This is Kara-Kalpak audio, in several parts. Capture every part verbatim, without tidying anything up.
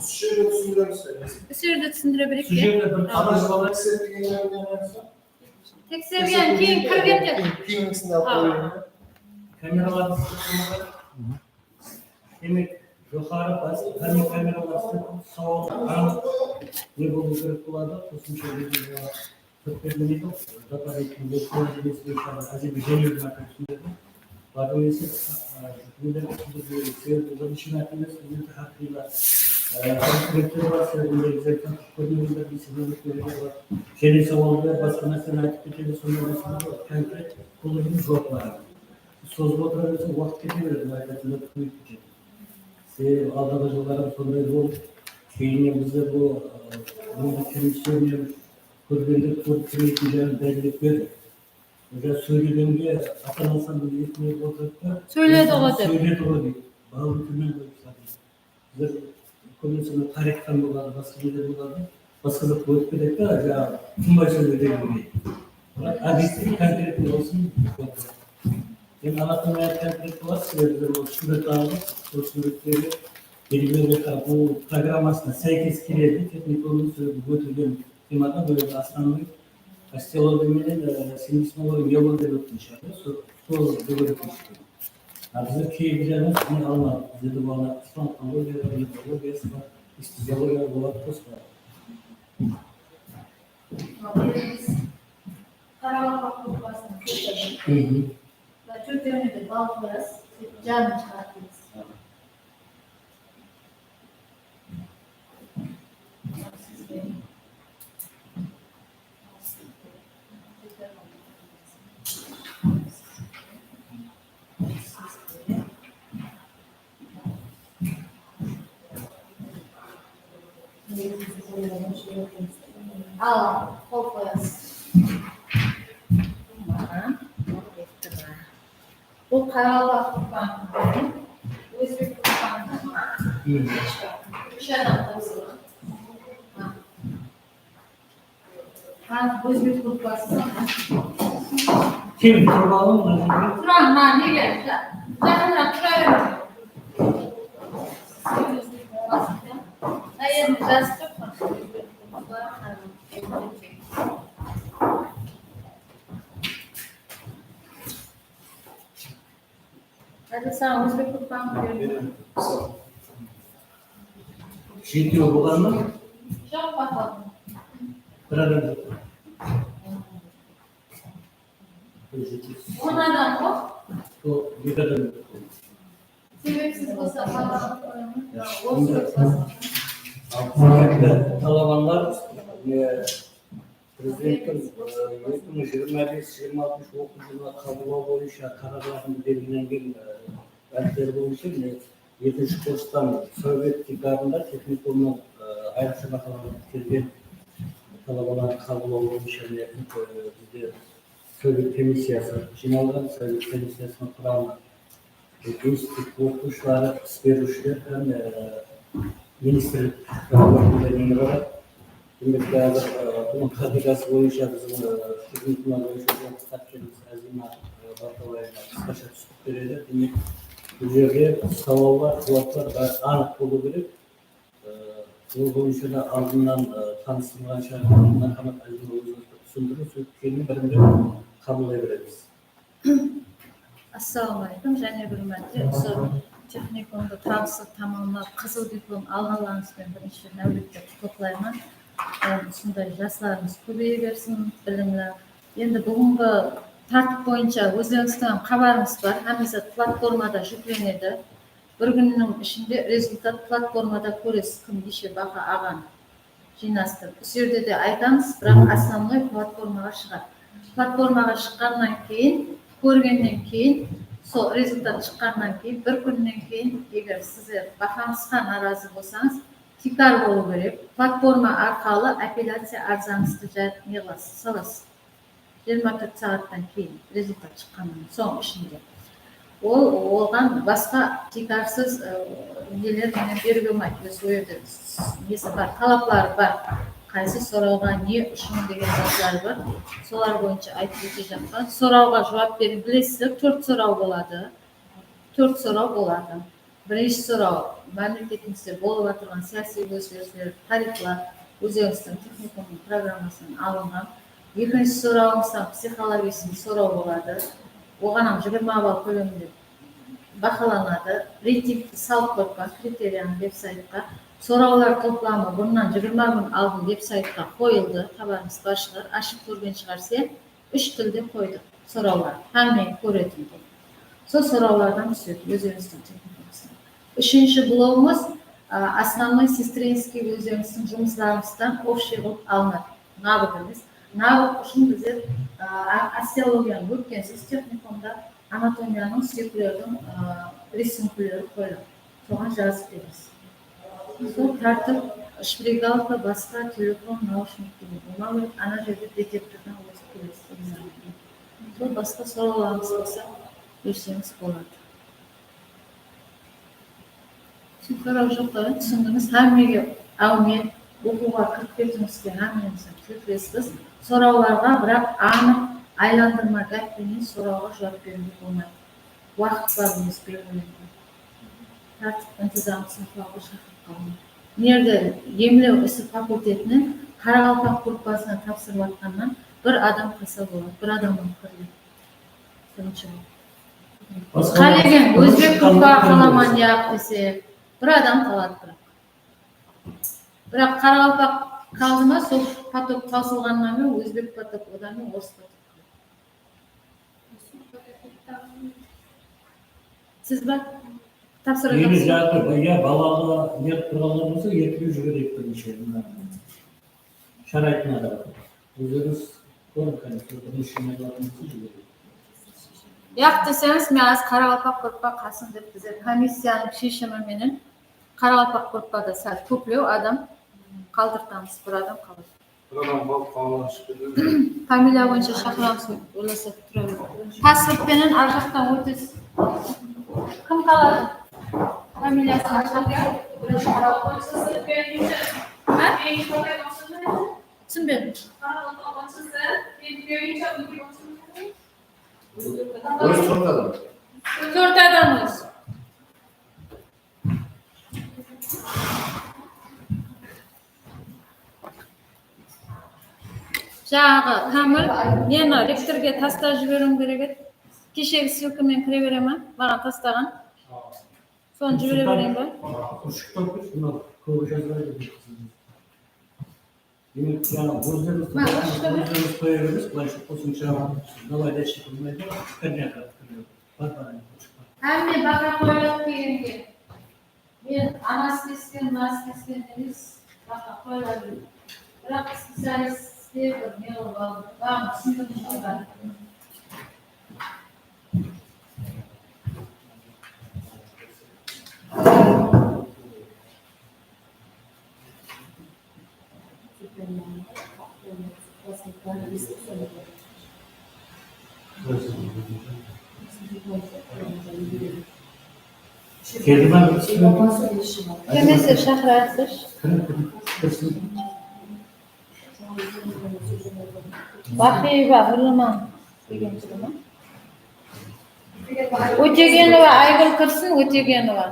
Usı jerde túsindiremiz be? Usı jerde túsindire bereyik Usı pe? jerde bir Tamam. Tekseriwden keyin kirgende. Tekseriwden keyin keyingisinde alıp qoyayın. Kameralardı. Demek, joqarı bas, qáne kameralar sawal anıq ne bolıwı kerek boladı, qosımsha videoda kórip bermeydi, doполнительный bolıp qoyıladı, men sizge házir bir jáne bir márte túsindirdim. Bardım ese, neler, sebebi bir neshshe márte emes, bizlerdi hár qıylı studentler bar, sebebi bizler tanıp kórmegenler, bir sebep bar. Jáne sawallar, basqa nárseni aytıp ketedi, sonday máseleler bar, konkret, bul juwapları. Sozıp otıra berse, waqıt kete beredi, aytatınlar kóbeyip ketedi. Sebebi aldaǵı jılları sonday bolıp, keyinne bizler bul, e, bul kemishlerinen kórgende kórip kelmeytin jaǵın dálillep berdi. Mesela sóylegende ata-anası etmey otırıp ta, Sóyledi ǵoy dep. Sóyledi ǵoy deydi. Balın tómen qoyıp tasladı. Bizler kóbinese mına tariyxtan boladı, basqa jerden boladı. Basqa zat qoyıp ketedi da, jańa tınbay sóyledi degendey. Biraq ob'ektiv, konkretno bolsın. Endi anatomiya konkret boladı, sebebi biz ol súwret alıp, sol súwretleri belgilewge qarap, bul programmasına sáykes keledi, texnikumnıń sózi ótilgen temada, bul jerde основной osteologiya menen, e, sindismologiya, neurologiya ótken shıǵar, sol, sol bólek ótken shıǵar. A bizler keyingi jaǵın túsine almadıq. Bizlerde balalar islam ontologiya, nevrologiyası bar, anesteziologiya boladı, qosıladı. Qaraqalpaq gruppasına kóshirdim. Ve tórtewine de ball qoyasız, jarım shıǵarıp beresiz. Al, qol qoyasız. Aha, etti bar. Bul qaraqalpaq gruppanıń, ózbek gruppanıń. Úsh adam qosıldı. Ha, ózbek gruppası. Kel, turıp alıń, mına jerge. Turań, ma, nege? Ja-, jaqınıraq tura beriń. Áyelin jazıp turıppan. Házir saǵan ózbek gruppanı berdim. Jetew bolǵan ba? Joq, baqladım. Bir adam joq. Bir jetew. On adam ǵoy. Sol eki adam joq. Sebepsiz bolsa, baqladım. Otız dört basqa. Al, sebepli talabalar, e, Prezidenttiń, e, eki mıń jigirma bes jigirma altınshı oqıw jılıǵa qabıllaw boyınsha taraqlarında belgilengen, e, bántler boyınsha mine ekinshi kurstan sáwbet tiykarında texnikumnıń, e, ayrıqsha bahalanıp kelgen talabalardı qabıllaw boyınsha mine, e, bizde sáwbet komissiyası jıynalǵan, sáwbet komissiyasınıń quramı institut oqıtıwshıları, isperiwshiler hám, e, ministrlik tarapınan neme bar. Demek, házir, e, bunıń qáğidası boyınsha biziń, e, xızmetimiz boyınsha jawaplı xatkerimiz Azima, e, Bartabaevna qısqasha túsindirip beredi. Demek, bul jerde sawallar, juwaplar bári anıq bolıwı kerek. E, bul boyınsha da aldınnan, e, tanıstırǵansha, Marhamat Azima ózińizdi túsindiriń, sóytip keyin bir-birin qabıllay beremiz. Assalawma áleykum. Jáne bir márte usı texnikumdı tabıslı tamamlap, qızıl diplom alǵanlarıńızben birinshi náwlette qutlıqlayman. Em, usınday jaslarımız kóbeye bersin, bilimli. Endi búgingi tártip boyınsha ózlerińizdiń hám xabarıńız bar. Hámme zat platformada júklenedi. Bir kúnniń ishinde rezultat platformada kóresiz, kim neshe baha alǵanın. Jıynastırıp, usı jerde de aytamız, biraq основной platformaǵa shıǵadı. Platformaǵa shıqqannan keyin, kórgennen keyin, sol rezultat shıqqannan keyin, bir kúnnen keyin, eger sizler bahańızǵa narazı bolsańız, tiykar bolıw kerek. Platforma arqalı apellyaciya arzańızdı jayıp ne qılasız, salasız. Jigirma tórt saattan keyin, rezultat shıqqannan soń ishinde. Ol, oǵan basqa tiykarsız, e, neler menen beriwge bolmaydı. Sol jerde nesi bar, talapları bar. Qaysı sorawǵa ne ushın degen zatları bar. Solar boyınsha aytıp ótejaqpan. Sorawǵa juwap beriń, bilesizler, tórt soraw boladı. Tórt soraw boladı. Birinshi soraw, mámleketimizde bolıp atırǵan siyasiy ózgerisler tariyplap, ózimizdiń texnikumnıń programmasınan alınǵan. Ekinshi sorawımızdan psixologiyasınıń soraw boladı. Oǵan hám jigirma ball kóleminde bahalanadı. Reytingti salıp qoyıppan kriteriyanı veb-saytqa. Sorawlar toplamı bunnan jigirma kún aldın veb-saytqa qoyıldı. Xabarıńız bar shıǵar, ashıp kórgen shıǵar sen. Úsh tilde qoydıq sorawlar, hámme kóretin qılıp. Sol sorawlardan túsedi ózimizdiń texnikumızda. Úshinshi blogımız, a, основной сестринский ózimizdiń jumıslarımızdan общий qılıp alınadı. Nabıq emes. Nabıq ushın bizler, a, a, osteologiyanı ótkensiz texnikumda anatomiyanıń súyeklerdiń, a, risunkileri qoyıldı. Soǵan jazıp beremiz. Sol tártip, shprigalka, basqa, telefon, naushnik degen bolmaw kerek. Ana jerde detektordan ótip kelesiz ekzamendi. Sol basqa sorawlarıńız bolsa berseńiz boladı. Soraw joq pa? Túsindińiz? Hámmege áwmet, oqıwǵa kirip ketiwińizge hámmemiz tileklespiz. Sorawlarǵa biraq anıq aylandırma gáp penen sorawǵa juwap beriwge bolmaydı. Waqıt bar ózi belgilengen. Tártip intizamın saqlawǵa shaqırıp qalıń. Mına jerde emlew isi fakultetinen qaraqalpaq gruppasına tapsırıp atqannan bir adam qalsa boladı, bir adam alıp kiriledi. Birinshi bolıp. Qálegen ózbek gruppaǵa qalaman, yaq dese, bir adam qaladı biraq. Biraq qaraqalpaq qaldı ma, sol potok tawsılǵannan keyin ózbek potok, odan keyin orıs potok. Siz ba? Tapsıra. Endi jaqı, ya balaǵa yatırıp turǵanlar bolsa, ertep jibereyik birinshi. Sharayatına qarap. Ózlerińiz kóriń, qáne, birinshi ne bolsa jibereyik. Yaq deseńiz, men házir qaraqalpaq gruppa qalsın dep bizler komissiyanıń sheshimi menen qaraqalpaq gruppada sál kóplew adam qaldırtamız, bir adam qaladı. Bir adam qalıp, qalıp shıǵıp ketedi. Familiya boyınsha shaqıramız, oylasaq tura beredi. Pasport penen ar jaqtan ótesiz. Kim qaladı? Familiyasın aytıń. Ha? Túsinbedim. Biz tórt adam. Tórt adamız. Jańaǵı Kamil, meni rektorge tastap jiberiwim kerek edi. Keshegi ssılka menen kire beremen, maǵan tastaǵan. Sonı jibere bereyin be? Demek, yaǵnıy, ózlerińiz, ózlerińiz qoya beresiz, bılayınsha qosımsha, давай, дальше qılmaydı, fikirine qarap kiredi. Bar, bar, endi, qoshıp bar. Hámme baha qoyadı degenge. Men anası kesken, mınası kesken emes, baha qoyıla beredi. Biraq specialistler bir ne qılıp aldı, baǵan túsindirdim ǵoy. Kelmese shaqırasız. Baqiba Hurman degen kúli ma? Ótegenova Aygúl kirsin, Ótegenova.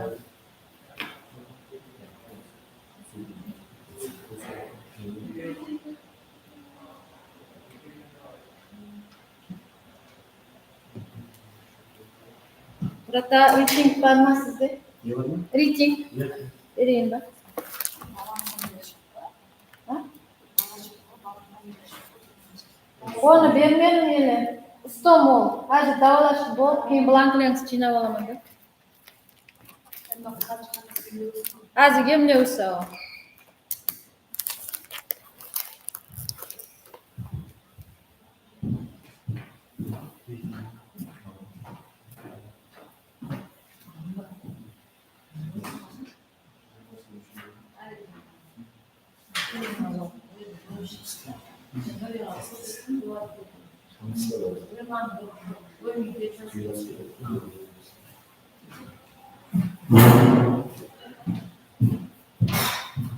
Burada reyting bar ma sizde? Ne bar ma? Reyting. Bereyin ba? Ha? Onı bermedim ele. Ustam ol. Házir dawalasıp bolıp, keyin blanklarıńızdı jıynap alaman da. Házir emlew usaw.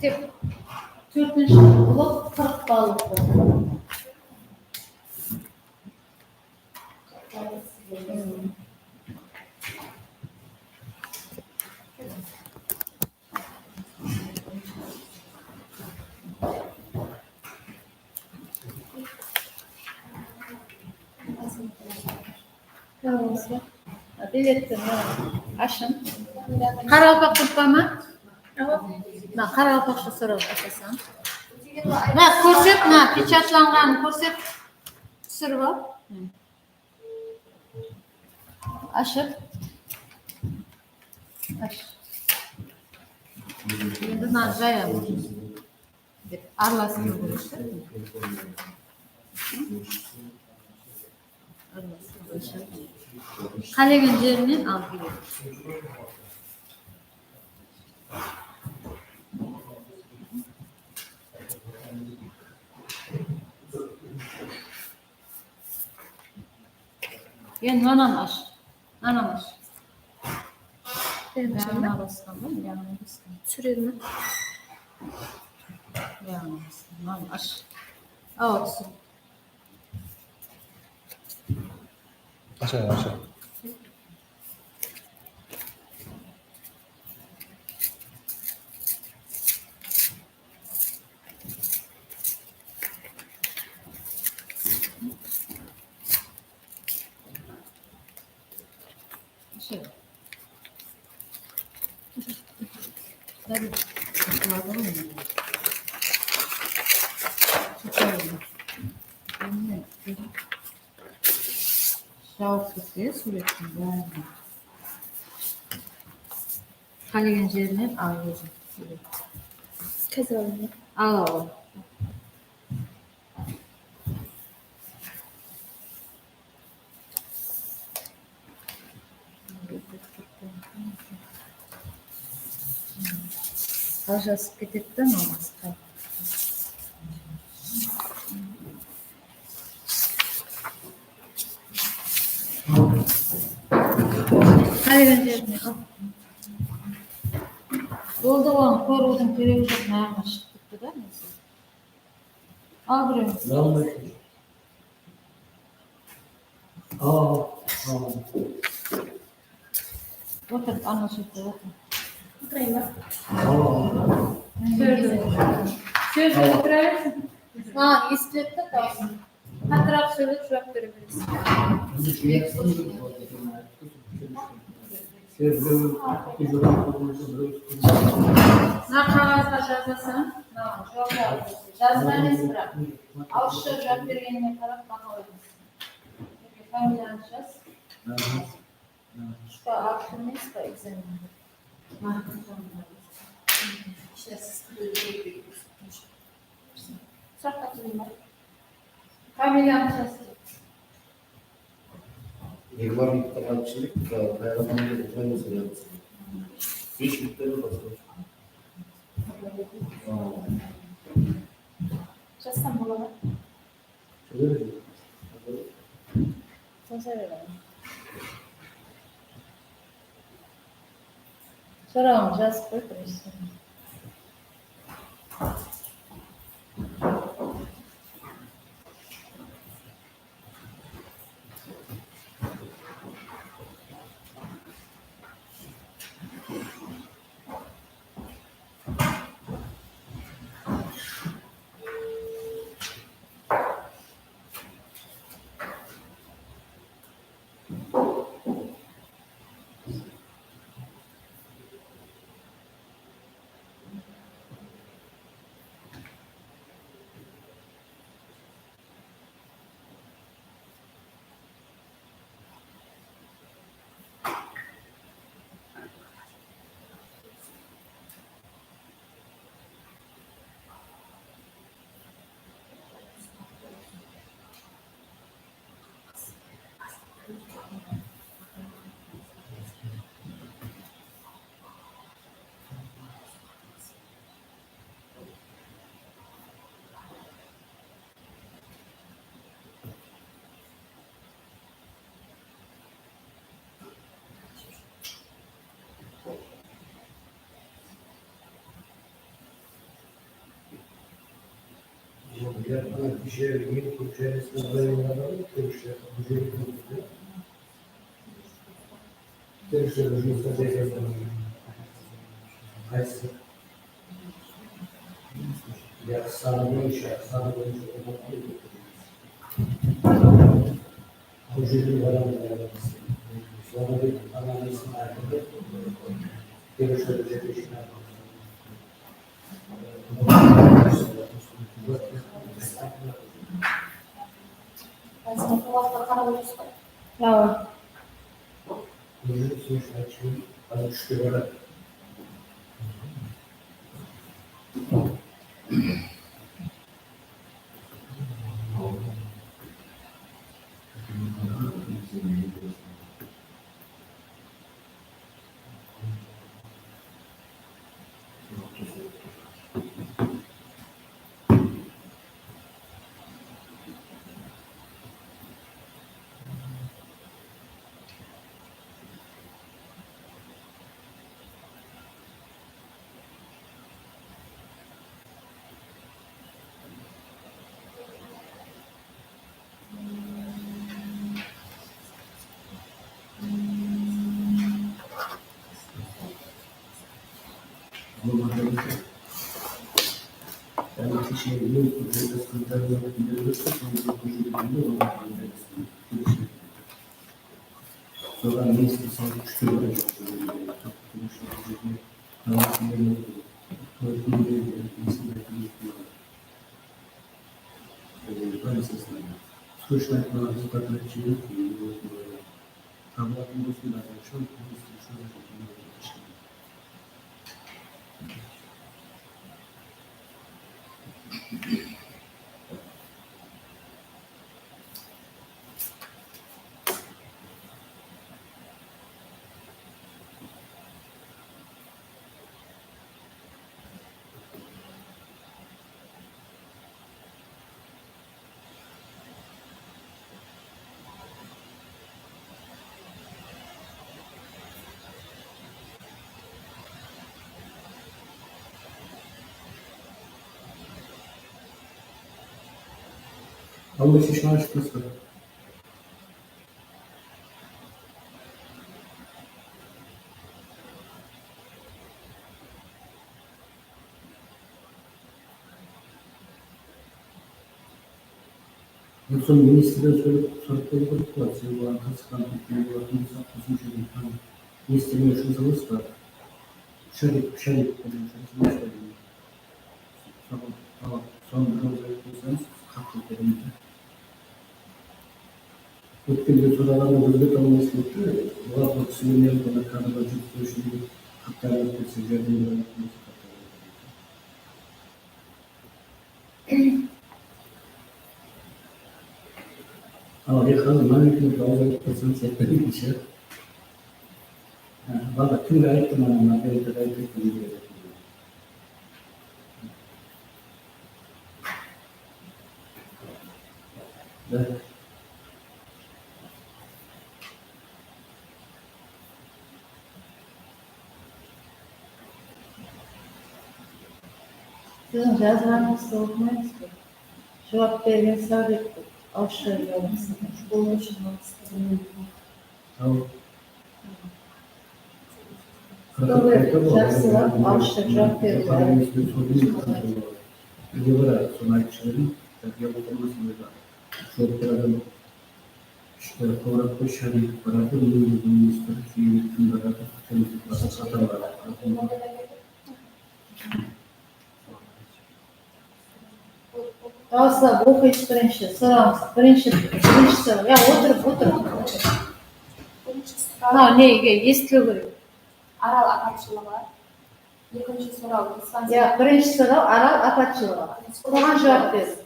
Tek tórtinshi blok qırq ballıq boldı. Biletti, mına, ashıń. Qaraqalpaq turıp pa ma? Mına, qaraqalpaqsha soraw asasan. Mına, kórset, mına, pechatlanǵanın kórset. Túsirip al. Ashıp. Ash. Endi mınanı jaya. Dep aralastırıw kerek. Aralastırıw kerek. Qálegen jerinen al keledi. Endi mınanı ash. Mınanı ash. Endi mına basqan ba? Yaǵnıy basqan. Túsiredi me? Yaǵnıy basqan. Mınanı ash. Awa, túsir. Asha, asha. Jawıp ketse súwrettiń bárin. Qálegen jerinen al óziń. Házir alaman. Al, al. Ajırasıp ketedi de, mınaw basqa. Qálegen jerine al. Boldı, onı kóriwdiń keregi joq, mınaǵan shıǵıp ketti da, nesi. Al birewin. Al, al. Otır, ana jerde otır. Otırayın ba? Al, al. Sóylep. Sóylep otırasıń. Ha, esitiledi da dawısıń. Qatıraq sóylep juwap bere beresiz. Mına qaǵazǵa jazasań, mına juwaplar jazba emes, biraq awızsha juwap bergenine qarap bahalaymiz. Familiyańdı jaz. Shıpa, artı emes pa ekzamende? Sıraqqa túreyim ba? Familiyańdı jaz. Eki bar bitta qaldı, qayerden uqpay bolsa, bes bitta basqa. Jazsam bola ma? Sorawın jazıp qoy, birinshi. Jaqsı sanı boyınsha, sanı boyınsha. Bul jerden baramız. Awa. Soǵan ministr salıp kúshte barayıq. Точно aytmaǵan, rezultatın aytıp jiberiw. Tabılatın bolsın, báribir, sol ministr sol jerde. Алла шешкен ашытпас па? Endi sonı ministrden sorap, sorap berip qoyıp qoyadı. Sen olardı qızıqlanıp ketken bolatuǵın bolsa, qosımsha bir hám ne istemey ushın salasız ba? Sharik, sharik, sharik, sharik. Sonı, sonı bir jolǵa aytıp qoysańız, qatlı bermeydi. Ótkende soraǵanda ózge tamam esleydi. Olar bir kisilerden bana kadrlar júrispewshi dep, xatlar berip berse, járdem berip berse, xatlar berip berse. Al, e, házir mámleketke awız aytıp berseńiz, aytpayınsha. Há, bala, kimge ayttım, ana, mámleketke aytıp berdim. Siziń jazǵanıńızdı oqımaymız ba? Juwap bergen sáwbet dep, awızsha juwap. Bolmay shıǵarmız. Al. Jaqsılap, awızsha juwap berdi. Bizge baradı, sonı aytıp jibereyin. Darya oqımasın, juwap beredi. Ishte, qońıraw qoy, Sharipov baradı, ministr, Suyevich baradı, Suyevich baradı. Rawsıla, oqıyısh birinshi sorawıńız, birinshi, birinshi soraw. Ya, otırıp, otırıp, otırıp. Birinshi soraw. Ha, nege, esitiliw kerek. Aral apatshılıǵı. Ekinshi soraw, dispanser. Ya, birinshi soraw, Aral apatshılıǵı. Soǵan juwap beriń.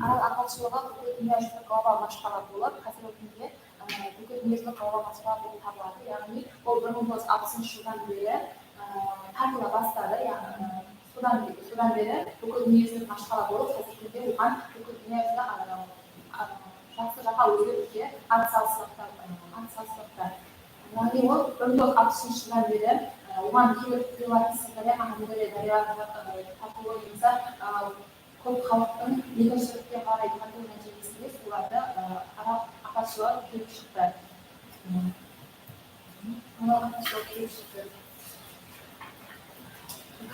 Aral apatshılıǵı pútkil dúnya júzlik global mashqala bolıp, házirgi kúnde, e, pútkil dúnya júzlik global mashqala bolıp tabıladı. Yaǵnıy, ol bir mıń toǵız júz alpısınshı jıldan beri, e, tartıla basladı. Yaǵnıy, e, sodan be-, sodan beri pútkil dúnya júzlik mashqala bolıp, házirgi kúnde oǵan pútkil dúnya júzi, e, e, jaqsı jaqqa ózgeriwge at salıspaqta, e, at salıspaqta. Yaǵnıy, ol bir mıń toǵız júz alpısınshı jıldan beri, e, oǵan kiyik, Xiywa, Sırdarya hám Ámiwdárya dáryalarında, e, tartılıwı bolsa, e, Kóp xalıqtıń ekinshilikke qaray tartıw nátiyjesinde suwlarda, ı, Aral apatshılıǵı kelip shıqtı. Aral apatshılıǵı kelip shıqtı.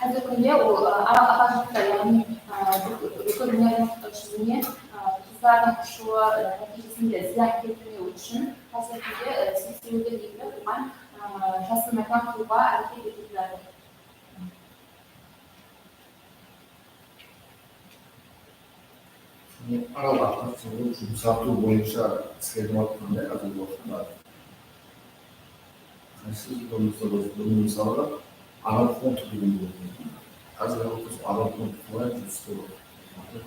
Házirgi kúnde ol, ı, Aral apatshılıqta, yaǵnıy, ı, búkil dúnya júzine, ı, tuzlardıń ushıwı, ı, nátiyjesinde zıyan keltirmew ushın házirgi kúnde, ı, seksewilden egilip, háreket etip jatır. Aral apparatın jumsartıw boyınsha islerden atqanday házirgi waqıtta. Qaysı bir mısalı, bir mısalı Aral frontu degen boladı. Házir Aral frontu qalay jumıs islep atır?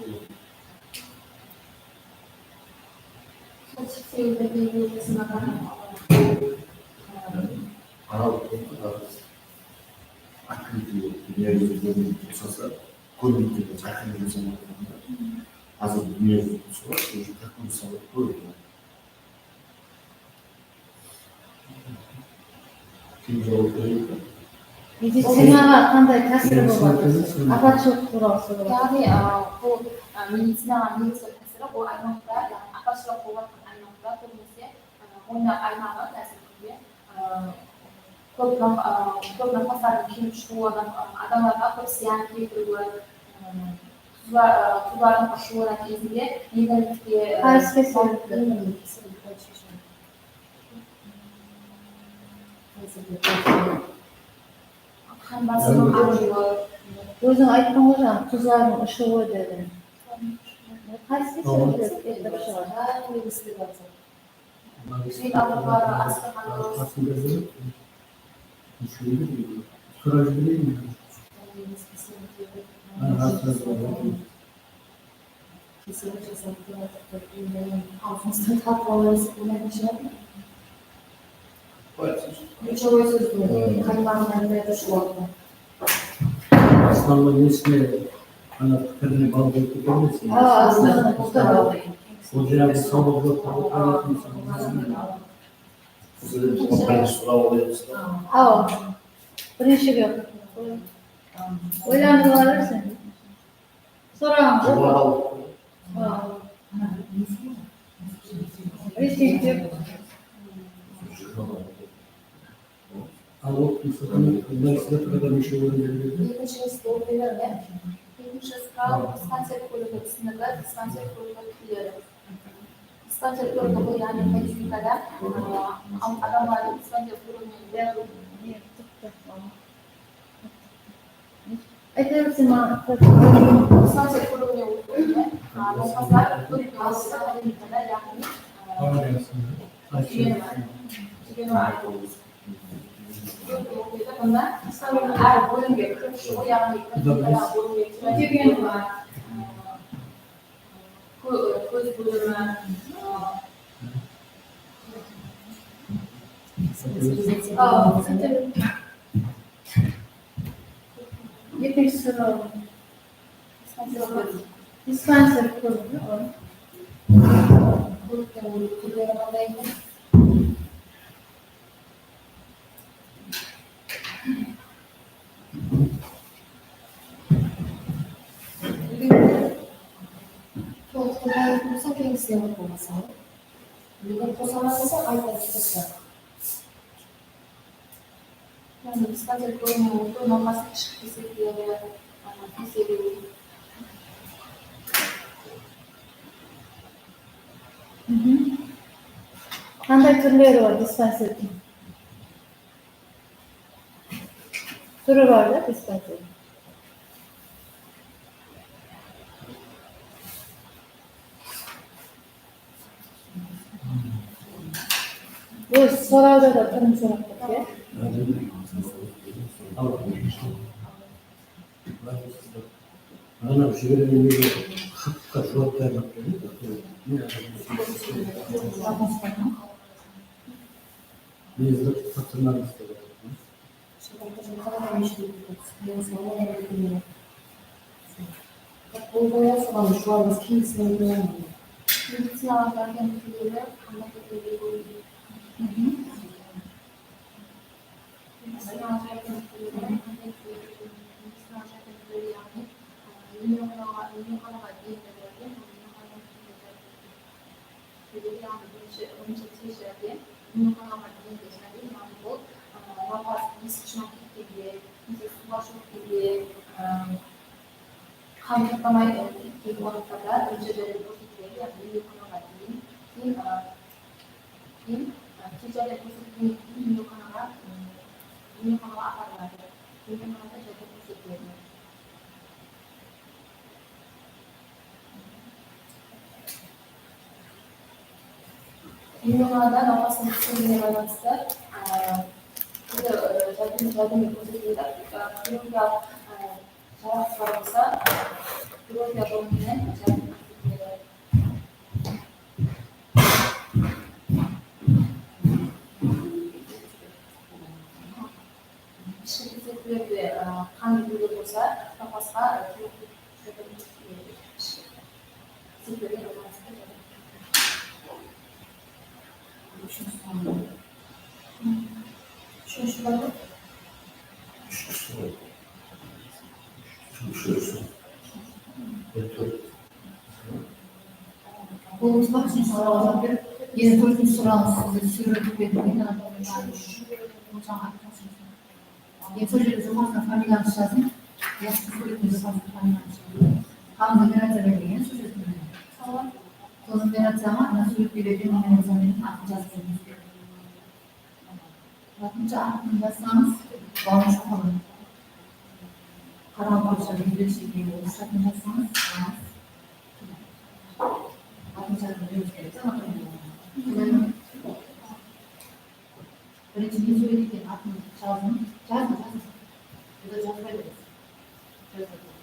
Aral frontu házir открытый dúnya júzinde uqsasa, kórmekte de jaqın júzinde házir dúnya júzinde uqsasa, уже такой mısalı kóp. Kim jawap beredi? Medicinaǵa qanday tásiri boladı? Apatshılıq tuwralı soraw. Yaǵnıy, a, bul, a, medicinaǵa ne tásiri? Bul aymaqta, yaǵnıy apatshılıq bolıp atqan aymaqta kóbinese, a, Moynaq aymaǵı házirgi kúnde, a, kóp naw-, a, kóp nawqaslardıń kelip shıǵıwı, a, adamlarǵa kóp zıyan keltiriwi, a, tuzla-, a, tuzlardıń ushıwı nátiyjesinde yengillikke, a, Qaysı kesellik? Qan basımı arıwı. Óziń ayttıń ǵoy, jańa tuzlardıń ushıwı dedi. Qaysı kesellikler keltirip shıǵadı? Bel awırıwları, asqı qandırıw. Qasında júrip, ushıwı dedi. Sorap jibereyin. Kesellik jasap kiyatır, awzımızdan tartıp alamız, oynaytın shıǵar. Ключевой sóz bul. Qaymaǵın aytpay atır usı waqıtta. Aslanlı nesine ana pikirine bal berip ketemesin. Aa, Aslanlı toqta bal. Ol jaǵda sawlıq joq, tawıp qoyatın. Awa. Birinshige oylanıp alaversin. Soraǵan joq. Reysing joq. Al, o, mısalı, mına sizler qırda neshe orın beriledi? Ekinshi stol beriledi. Ekinshi skal dispanser kóligi túsinigi, dispanser kóligi tikiledi. Dispanser kóligi bul, yaǵnıy, poliklinikada, ı, adamlardıń dispanser kóliginen Ayta bersem, a, dispanser kóligine ótip, a, nawqaslar kórikke alışsa, poliklinikada, yaǵnıy, a, Úygenova. Úygenova aytıp ótedi. Bunda hár bólimge kirip shıǵıw, yaǵnıy, poliklinikadaǵı bólimge kirip shıǵıw, a, Kó-, kóz bólimi, a, Ekinshi soraw. Dispanser kóligi. Kólikten bólek túrleri qanday eken? Eger tolıqtırmay bolsa, keńislew bolmasa. Eger qosa alamasa, ayta tursa. Yaǵnıy, dispanser kóligine ótiw, nawqastıń ishki kesellikleri, a, keseliw. Qanday túrleri bar dispanserdiń? Túri bar da dispanserdiń. Óz sorawda da túrin sorap turıptı, ya? Ana jibergen nege xatqa juwap tayarlap berdi. Men izlep tapsırmadım sizlerge. Bul boya soǵan juwabıńız keńesine. Medicinaǵa bárgen kúnleri qanday kúnlerge bólinedi? Medicinaǵa bárgen kúnleri qanday kúnlerge bólinedi? Medicinaǵa bárgen kúnleri, yaǵnıy, e, emlewxanaǵa, emlewxanaǵa deyingi bólgen, emlewxanadan keyingi bólgen. Kúnleri, yaǵnıy, birinshi, birinshi tez járdem, emlewxanaǵa deyingi járdem, yaǵnıy, bul, e, nawqas esik shınaw ketkende, nemese suwǵa shókkende, e, Qan toqtamay, e, ketken waqıtlarda birinshi járdem kórsetiledi, yaǵnıy emlewxanaǵa deyin. Keyin, e, keyin, e, tez járdem kórsetilgennen keyin emlewxanaǵa, e, Emxanaǵa aparıladı. Emxanada járdem kórsetiledi. Emxanada nawqastıń keselligine baylanıslı, e, túrli, e, járdem, járdem kórsetiledi. E, xirurgiялıq, e, jaraqsızlar bolsa, xirurgiya bóliminen járdem kórsetiledi. Ishki keselliklerge, e, qan kúyler bolsa, nawqasqa, e, keselliklerge baylanıslı. Úshinshi suwal. Úshinshi suwal. Úshinshi suwal. Úshinshi suwal. Bul úshinshi suwalǵa juwap berip, endi tórtinshi suwalın sizge súyretip berdim. Endi sol jerde joqarısına familiyańızdı jazıń. Yaqshı, súwretinde joqarısına familiyańızdı jazıń. Hamza operaciyaǵa kelgen, sol jerde. Sol operaciyaǵa mına súwretke bergen operaciya menen atın jazıp júrińiz. Latınca atın jazsańız, bawınsha qaladı. Qaraqalpaqsha, ózbekshe, orıssha atın jazsańız, atın jazıp júrińiz kerek. Birinshi ne sóyleydi eken, atın jazıń, jazıń, jazıń. Ya da jazbay beriń. Jazbay beriń.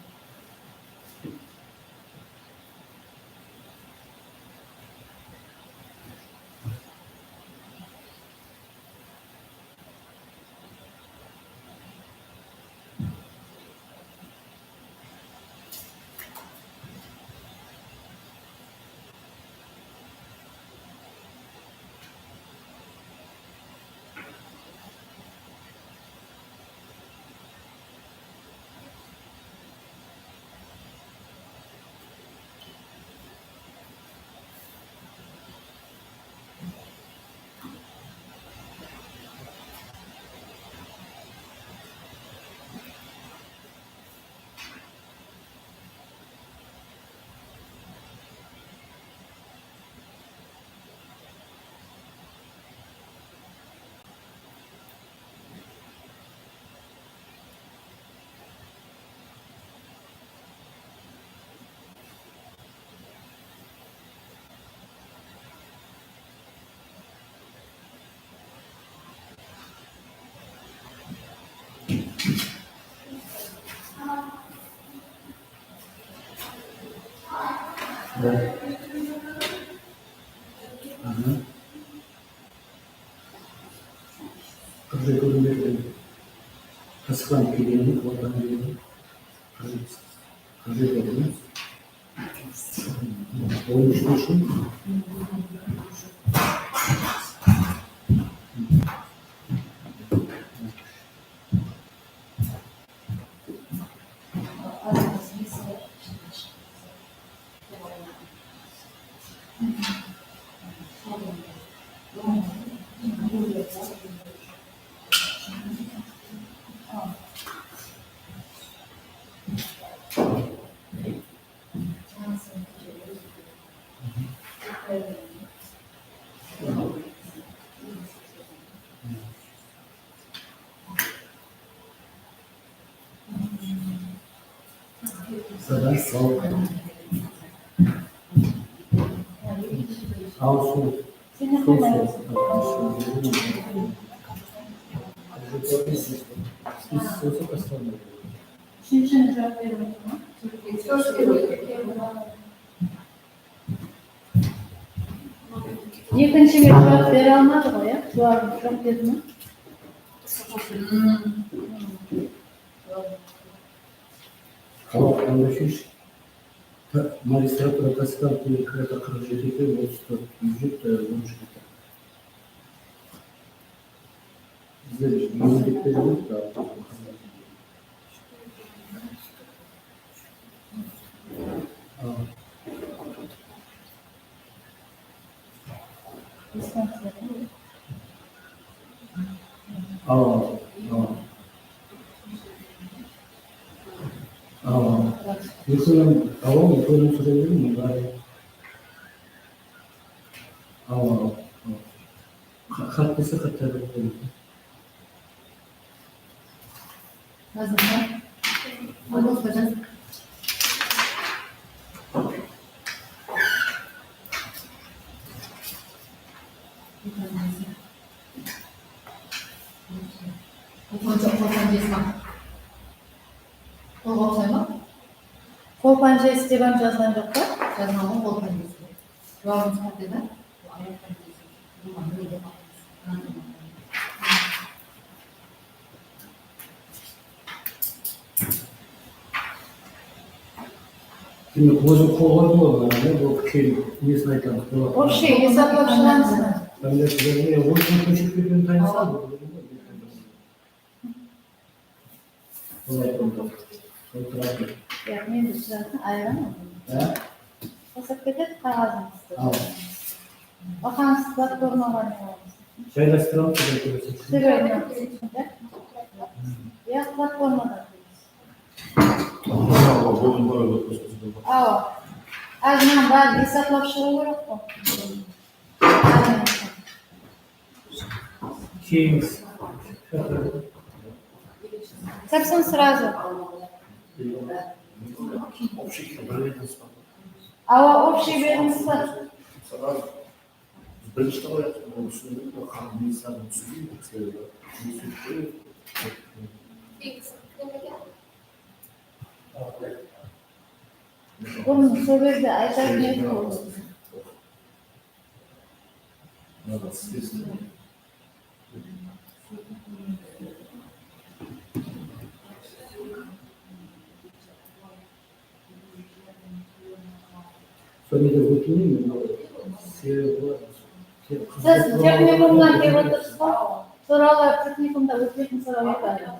Qırq jeti kúnde tasıqlanıp kelgeni, ortadan kelgeni, qırq jeti, qırq jeti kúnde. Al suw. Suw, suw. Úshinshi juwap berip atırman. Ekinshige juwap bere almadı ǵoy, ya? Juwap, juwap berdi me? Qala, onda shesh. Magistratura tasıqlanıp kelgen qırq jeti, otız tórt, júz, e, on úsh. Bizler mezgillikte júrmez, da. Awa, awa. Awa. Ekewin, awa, ekewin sóyley beriń, bari. Awa, awa, awa. Qa-, qat dese, qat tayarlap qoyıń. Nazarxan. Al, Qospajan. Qolpanjes, qolpanjes pa? Qolǵa uqsay ma? Qolpanjes dep hám jazǵan joq pa? Jazǵan ǵoy qolpanjes dep. Juwabımız qáte da? Bul ayaq qáte. Bul mınaw dep ataydı. Demek, ózim qolǵa urdım ǵoy, mana, bul keyin nesin aytamız, bul Общий esaplap shıǵamız. Familiyası, mine, ózim kóshirip bergen tayınsa, bul. Yaǵnıy, endi shırattın ayıraman. Há? Qosıp ketedi qaǵazıńızdı. Al. Baqańız platformaǵa ne bolamız? Jaylastıramız, sizler kóresiz. Kúte bermeymiz. Ya, platformadan. Awa. Házir mınań bárin esaplap shıǵıw kerek ǵoy. Keyin. Kírsin сразу. Awa, общий berińiz ba? Birinshi qoyayıq, onı túsinemen, qanday insanın túsinbeydi, sebebi túsinip qoyayıq. Bunı sol jerde aytayın edi ǵoy. Siz texnikumdan kelip otırsız ǵoy. Sorawlar texnikumda ótpetin soraw edi.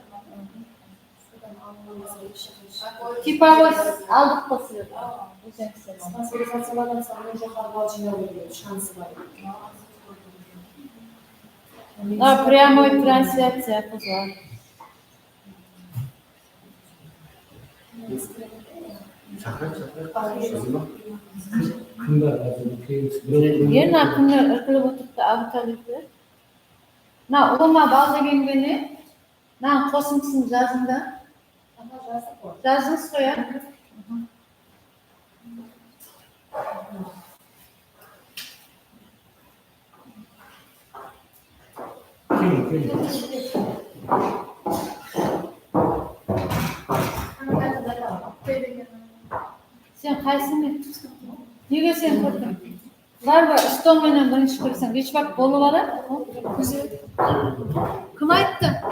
Tipovoy aldıq qosıp. Sponsorizaciyalardan saǵan joqarı ball jıynawı kerek, shansı bar. Mına прямой трансляция, qızlar. Shaqırayıq, shaqırayıq. Kim, kim bar házir? Mına kimler irkilip otırıptı, Abu Talipler. Mına ulıwma ball degende ne? Mınanıń qosındısın jazıń da. Aha, jazdıq ǵoy. Jazdıńız ǵoy, ya? Keliń, keliń. Sen qaysıń? Nege sen kirdiń? Baribir stol menen birinshi kirseń, beshbaq bolıp baradı. Kim ayttı?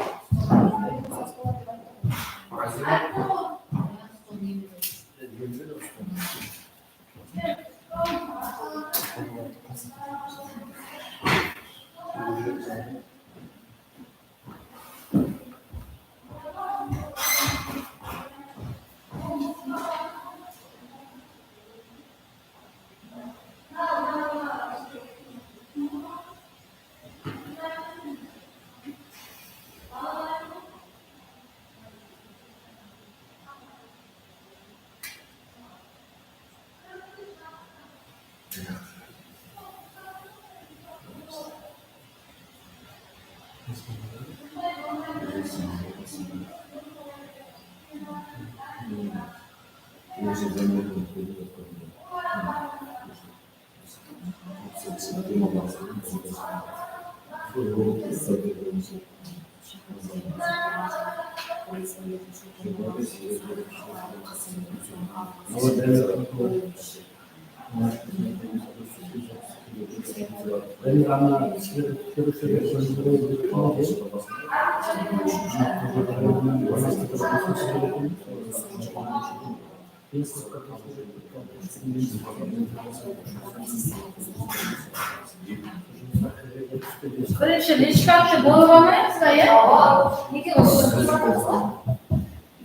Birinshi lishkańdı bolıp almaymız ba, ya?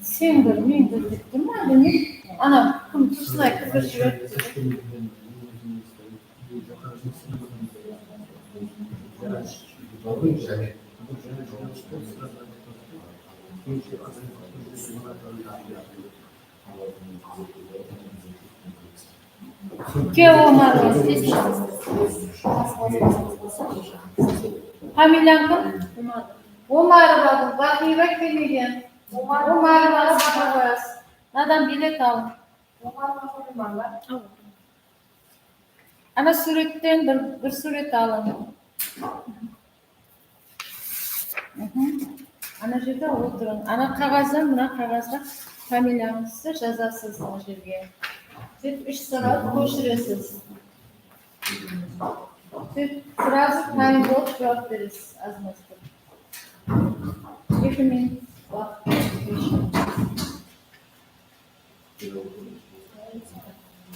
Sen bir, men bir dep turma, bilmeymen. Ana, kim tursunay kirgizip jiberdi. Kel, Omarova. Familiyań kim? Omarovadıń Baqiyeva kelmegen. Omarova Gúlnaz. Mınadan bilet alıń. Omarova Gúlnaz. Ana súwretten bir, bir súwret alıń. Mhm. Ana jerde otırıń. Ana qaǵazdan mına qaǵazǵa familiyańızdı jazasız mına jerge. Sóytip úsh sıra kóshiresiz. Sóytip srazı tayın bolıp juwap beresiz, azmazda. Eki minut waqıt.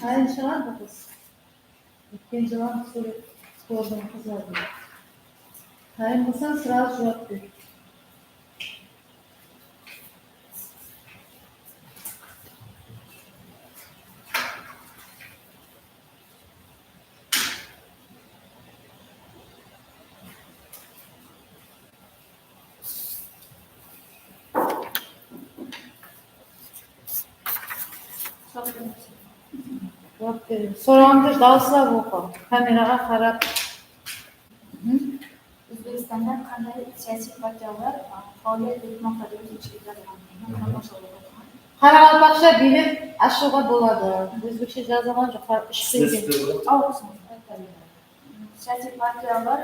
Tayın shıǵadı qız. Ótken jılı hám súwret spordıń qızı edi. Tayın bolsań, srazı juwap ber. Soraǵımdı dawıslap oqı, kameraǵa qarap. Mhm. Ózbekstanda qanday siyasiy partiyalar, a, faoliyat etmoqda dep ózbekshe jazılǵan. Qaraqalpaqsha biylet ashıwǵa boladı. Ózbekshe jazılǵan joq, úsh sózge. Siyasiy partiyalar,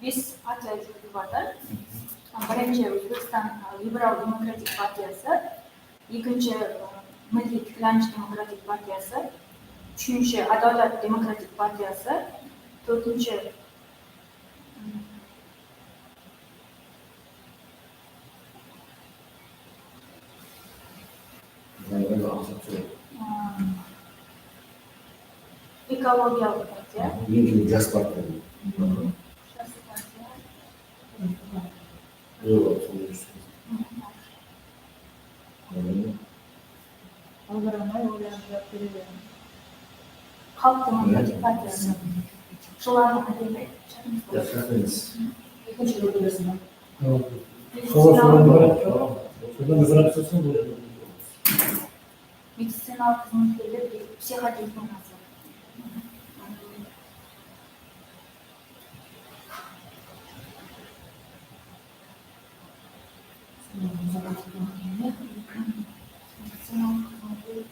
bes partiya júrgizip atır. Birinshi Ózbekstan, a, Liberal demokratik partiyası, ekinshi, a, Milliy tiklanish demokratik partiyası, úshinshi Adolat demokratik partiyası, tórtinshi, Ekologiyalıq partiya. Eń, eń jas partiya. Jas partiya. Yoq, sonı Aldıramay oylanıp júre beriń. Xalıq Demokratik partiyası. Jılanıń ádemi. Ekinshi bólimi. Sodan nazar taslasam boladı. Medicinalıq xızmetkerler, psixogigienası.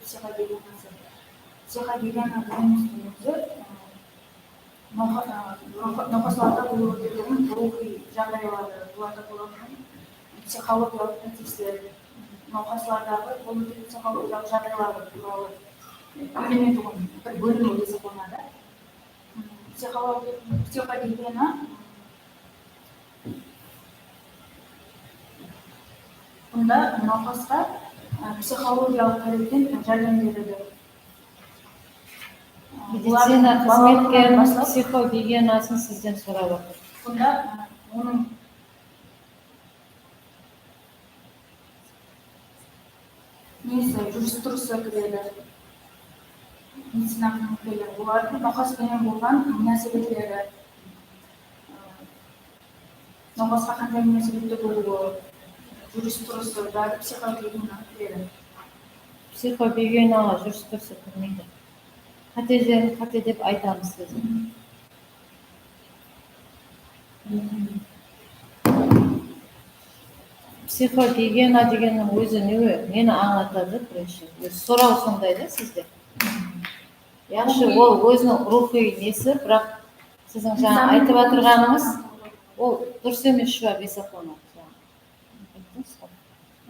Psixogigiena. Psixogigiena degen sóz, e, nawqa-, e, nawqa-, nawqaslarda bolıp ótetuǵın ruwxıy jaǵdayları, bularda bolatuǵın psixologiyalıq processler, nawqaslardaǵı bolıp ótetuǵın psixologiyalıq jaǵdayları tuwralı úyrenetuǵın bir bólim bolıp esaplanadı. Psixologiya, psixogigiena, bunda nawqasqa, e, psixologiyalıq tárepten járdem beredi. Medicina xızmetkeriniń psixogigienasın sizden sorap atır. Bunda, e, onıń Nesi, júris-turısı kiredi. Medicina xızmetkerleri, olardıń nawqas penen bolǵan múnásibetleri, nawqasqa qanday múnásibette bolıwı, júris-turısı, bári psixogigiena kiredi. Psixogigienaǵa júris-turısı kirmeydi. Qáte jerin qáte dep aytamız biz. Psixogigiena degenniń ózi ne, neni ańlatadı, birinshi? Ózi soraw sonday da sizde. Yaqshı, ol óziniń ruwxıy nesi, biraq siziń jańa aytıp atırǵanıńız, ol durıs emes juwap esaplanadı. Ayttıńız ǵoy.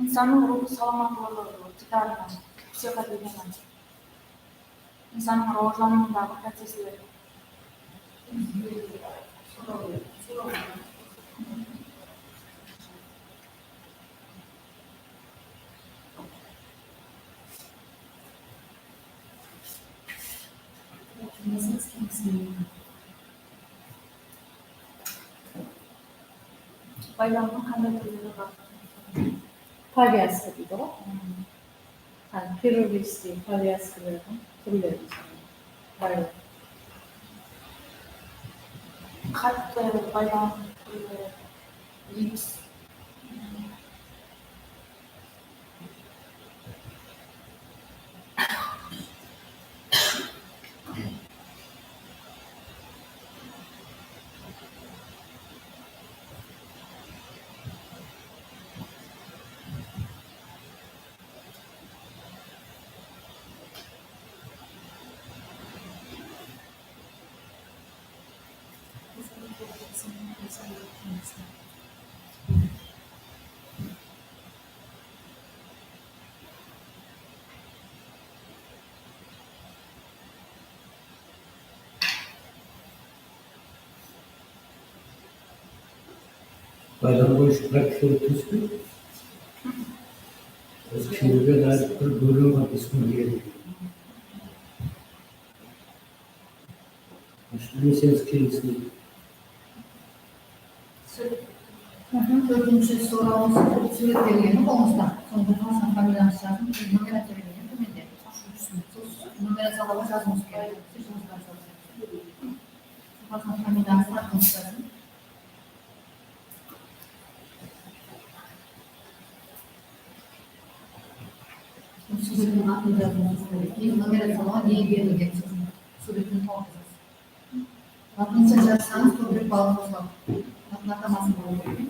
Insannıń ruwxıy salamatlıǵı, tiykarınan, psixogigiena. Insannıń rawajlanıwındaǵı processler. Baylanıwdıń qanday túrleri bar? Повязка deydi ǵoy. Há, xirurgiskiy повязкаларdıń túrleri. Baylanıw. Qattı baylanıw túrleri. Gips. Bayram boyınsha praktika óttińiz be? Biz keyingi bir bólim bar, biz kúnge. Bilmeseńiz, keyin sizge. Tórtinshi sorawımız, súwret berilgeni qolımızda. Soń bir qasam familiyańızdı jazıń, nomer berilgen tómende. Sol nomerdi jazıwıńız kerek. Siz jumıstan jazıń. Sol qasam familiyańızdı, atıńızdı jazıń. Súwrettiń atın jazıwıńız kerek. Keyin nomer salǵan, ne berilgen, siz súwrettiń tawıp jazıń. Latınca jazsańız, kóbirek ball qosıladı. Latın atamasın qoyıw kerek.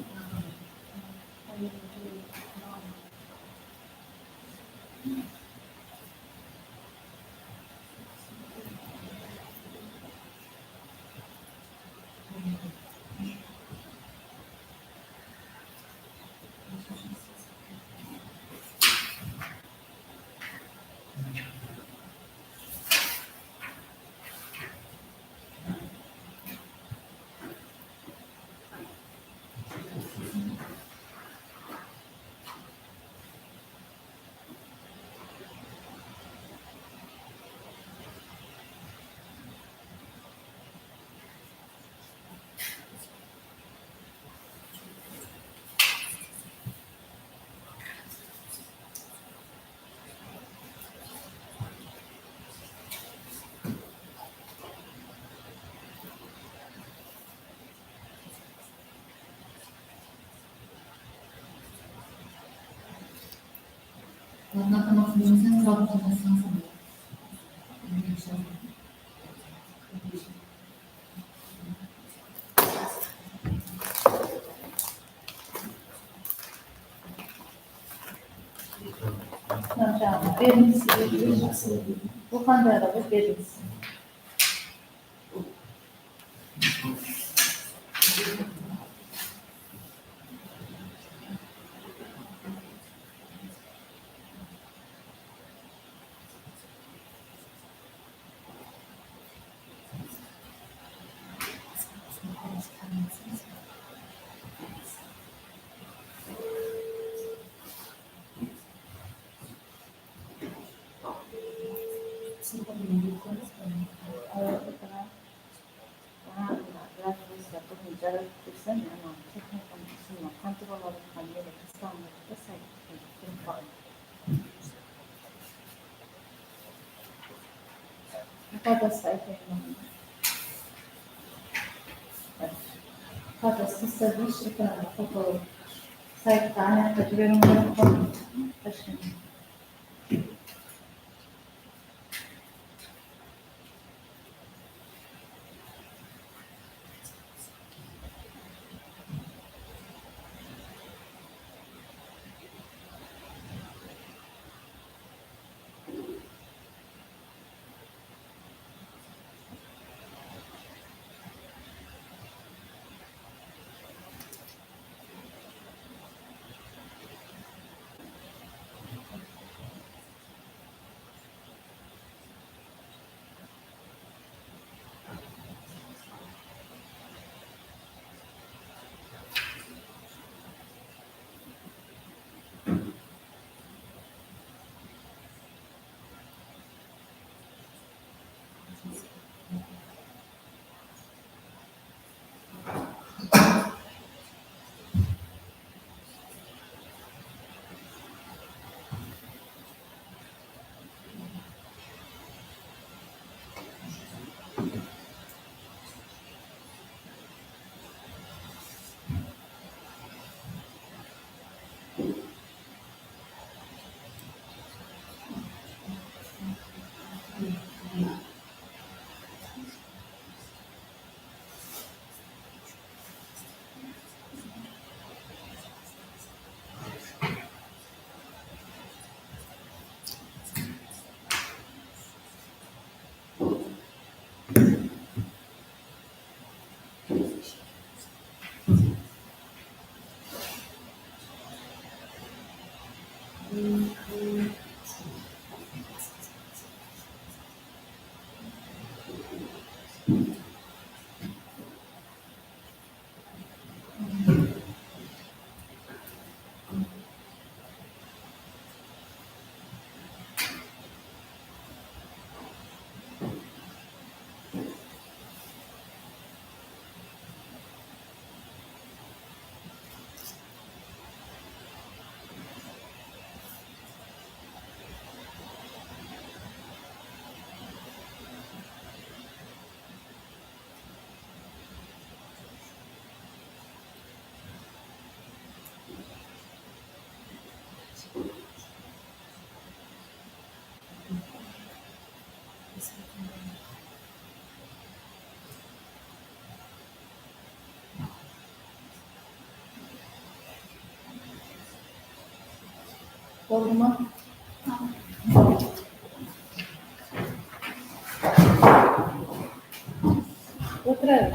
Berińiz, berińiz. Bul qanday aǵa, berińiz. Qadası aytayın. Qadası taslaydı, ekranǵa foto. Saytqa, anaqqa jiberiwim kerek ǵoy. Tashkent. Boldı ma? Otıra ber.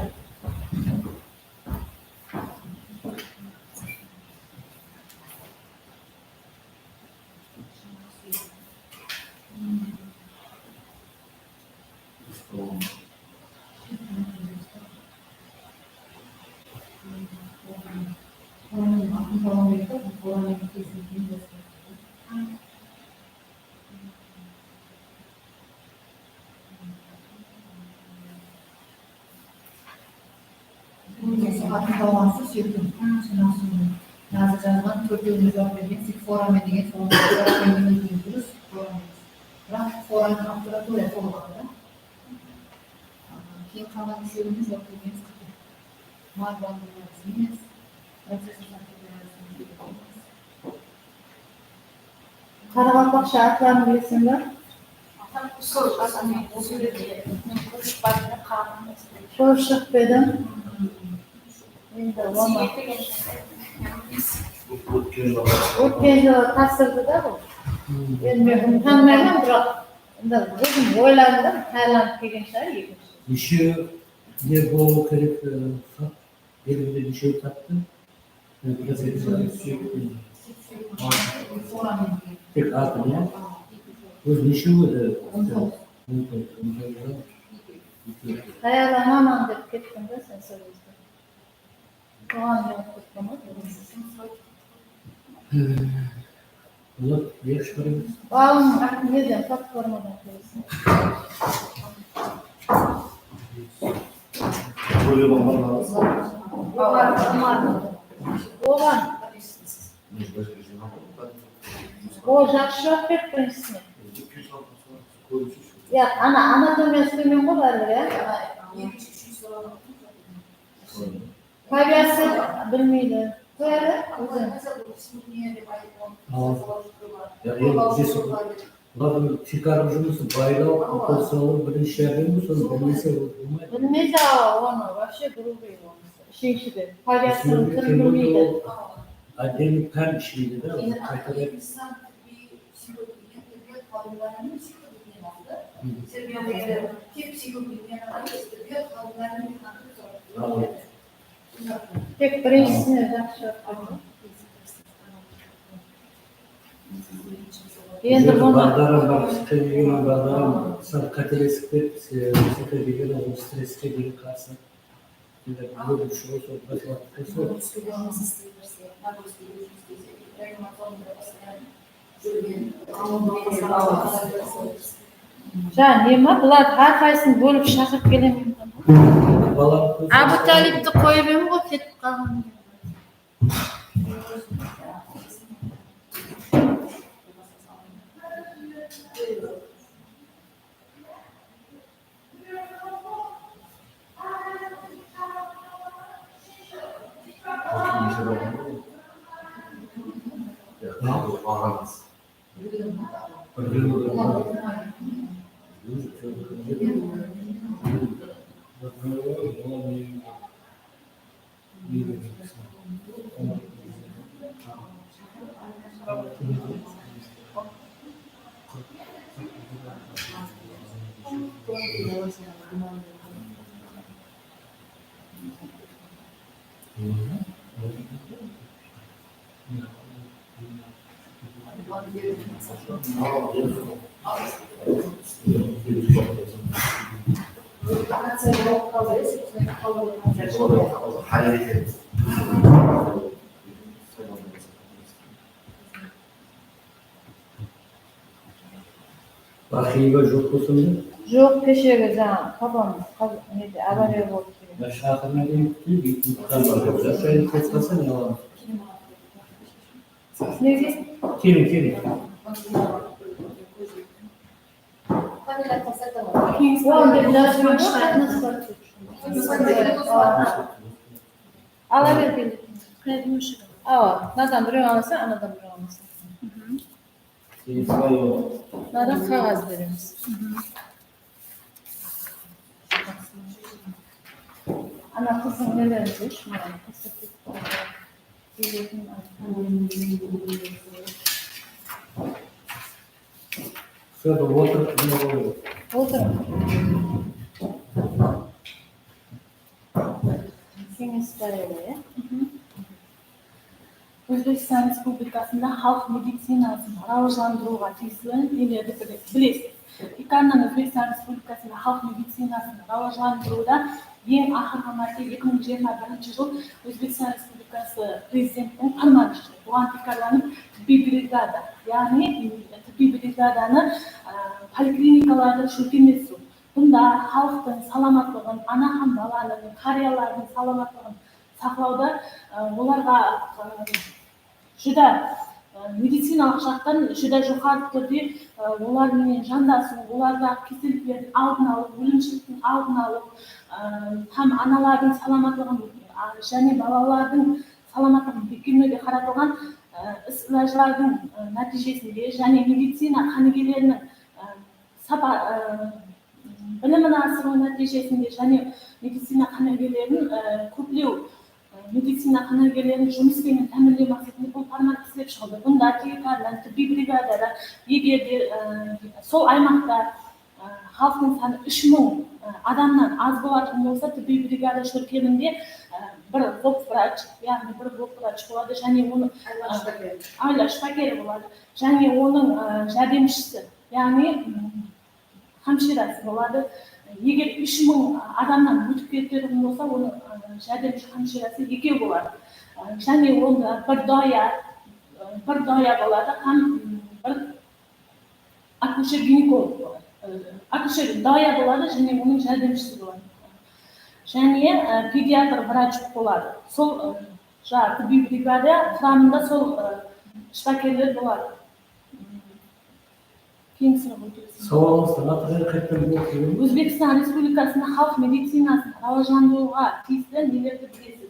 Bunıń suhbatın dawamsız suyektim. Há, sonnan soń nazı jazǵan tórtewine juwap bergen Sikfora men degen soǵan durıs Sikfora emes. Biraq Sikforanıń avtorı tolıq bar da. Keyin qalǵan úshewine juwap bergen Marwan emes. Professor Santiyagó emes. Qaraqalpaqsha atların bileseń be? Kórip shıǵıp pa ediń? Endi onı ótken jılı tapsırdı da bul. Endi men bunı tanımayman, biraq endi ózim oyladım da, tayarlanıp kelgen shıǵar ekinshi. Neshe ne bolıwı kerek, e, xat? Belgili neshew taptı? Tek atı ne? Ózi neshew edi? On toǵız. Tayarlanaman dep kettiń da sen sol gezde. Soǵan juwap bergen ǵoy. Bular yaxshi qaraymız. Balın neden, platformadan kelsin. Oǵan, oǵan. O jaqsı juwap berdi birinshisine. Ya, ana, anatomiyası tómen ǵoy báribir, ya. Tabiası bilmeydi. Qoyadı ózi. Bulardıń tiykarǵı jumısı baylaw, ukol salıw, birinshi járdem, sonı bilmese bolmaydı. Bilmeydi, awa, onı вообще грубый onısı. Úshinshiden, tabiasınıń túrin bilmeydi. Отдельный pán ishleydi da, qaytadan. Psixologiyada tek psixologiyada emes, tibbiyot xodimlarining mehnati. Tek birinshisine jaqsı jawap berdi. Endi bunı Bagdaram bar, psixologiyada Bagdaram sál qátelesip ketip, psixologiyada ol stresske degen qarsı. Ja, ne ma, bular hár qaysısın bólip shaqırıp kelemen. Abu Talipti qoyıp em ǵoy, ketip qalǵan. Arxivi joq bolsa ne? Joq, keshegi jańa papam qaz-, nede, avariya bolıp kelgen. Shaqırma deydi, deydi, jay qotqasa ne alamız? Nege? Keliń, keliń. Oǵan dep lazım joq, qatnas bar. Ala ber, keldi. Awa, mınadan birew alsa, anadan birew alsa. Mınadan qaǵaz beremiz. Ana qızdıń nelerin qoyshı, maǵan. Sırada otırıp ne bolıp? Otırıp. Keń isleydi, ya. Ózbekstan Respublikasında xalıq medicinasın rawajlandırıwǵa tiyisli nelerdi bile-, bilesiz? Dekannan Ózbekstan Respublikasında xalıq medicinasın rawajlandırıwda eń aqırǵı márte eki mıń jigirma birinshi jıl Ózbekstan Respublikası Prezidentiniń pármanı shıqtı. Buǵan tiykarlanıp tibbiy brigada, yaǵnıy tibbiy brigadanı, a, poliklinikalarda shólkemlestiw. Bunda xalıqtıń salamatlıǵın, ana hám balanıń, qáriyalardıń salamatlıǵın saqlawda, a, olarǵa, a, júdá, a, medicinalıq jaqtan júdá joqarı túrde, a, olar menen jandasıw, olardaǵı keselliklerdiń aldın alıw, ólimshiliktiń aldın alıw, a, hám analardıń salamatlıǵın, a, jáne balalardıń salamatlıǵın bekkemlewge qaratılǵan, a, is-ilajlardıń, a, nátiyjesinde jáne medicina qánigeleriniń, a, sapa-, a, bilimini asırıw nátiyjesinde jáne medicina qánigeleriniń, e, kóplew, e, medicina qánigeleriniń jumıs penen támiyinlew maqsetinde bul párman islep shıǵıldı. Bunda tiykarınan tibbiy brigadada, eger de, e, sol aymaqta, e, xalıqtıń sanı úsh mıń, e, adamnan az bolatuǵın bolsa, tibbiy brigada shólkeminde, e, bir vop vrach, yaǵnıy bir vop vrach boladı, jáne onıń, e, ayla shıpakeri boladı, jáne onıń, e, járdemshisi, yaǵnıy, m, hamshirası boladı. Eger úsh mıń adamnan ótip ketetuǵın bolsa, onıń, ı, járdemshi hamshirası ekew boladı. I, jáne onda bir doya, ı, bir doya boladı hám, ım, bir akusher-ginekolog boladı. I, akusher doya boladı, jáne onıń járdemshisi boladı. Jáne, ı, pediatr vrach boladı. Sol, ı, jańa tibbiy brigada quramında sol, ı, shıpakerler boladı. Keyin soraw ótemiz. Sawalıńızdı atırǵan qayttan bir oqıp beremiz. Ózbekstan Respublikasında xalıq medicinasın rawajlandırıwǵa tiyisli nelerdi bilesiz?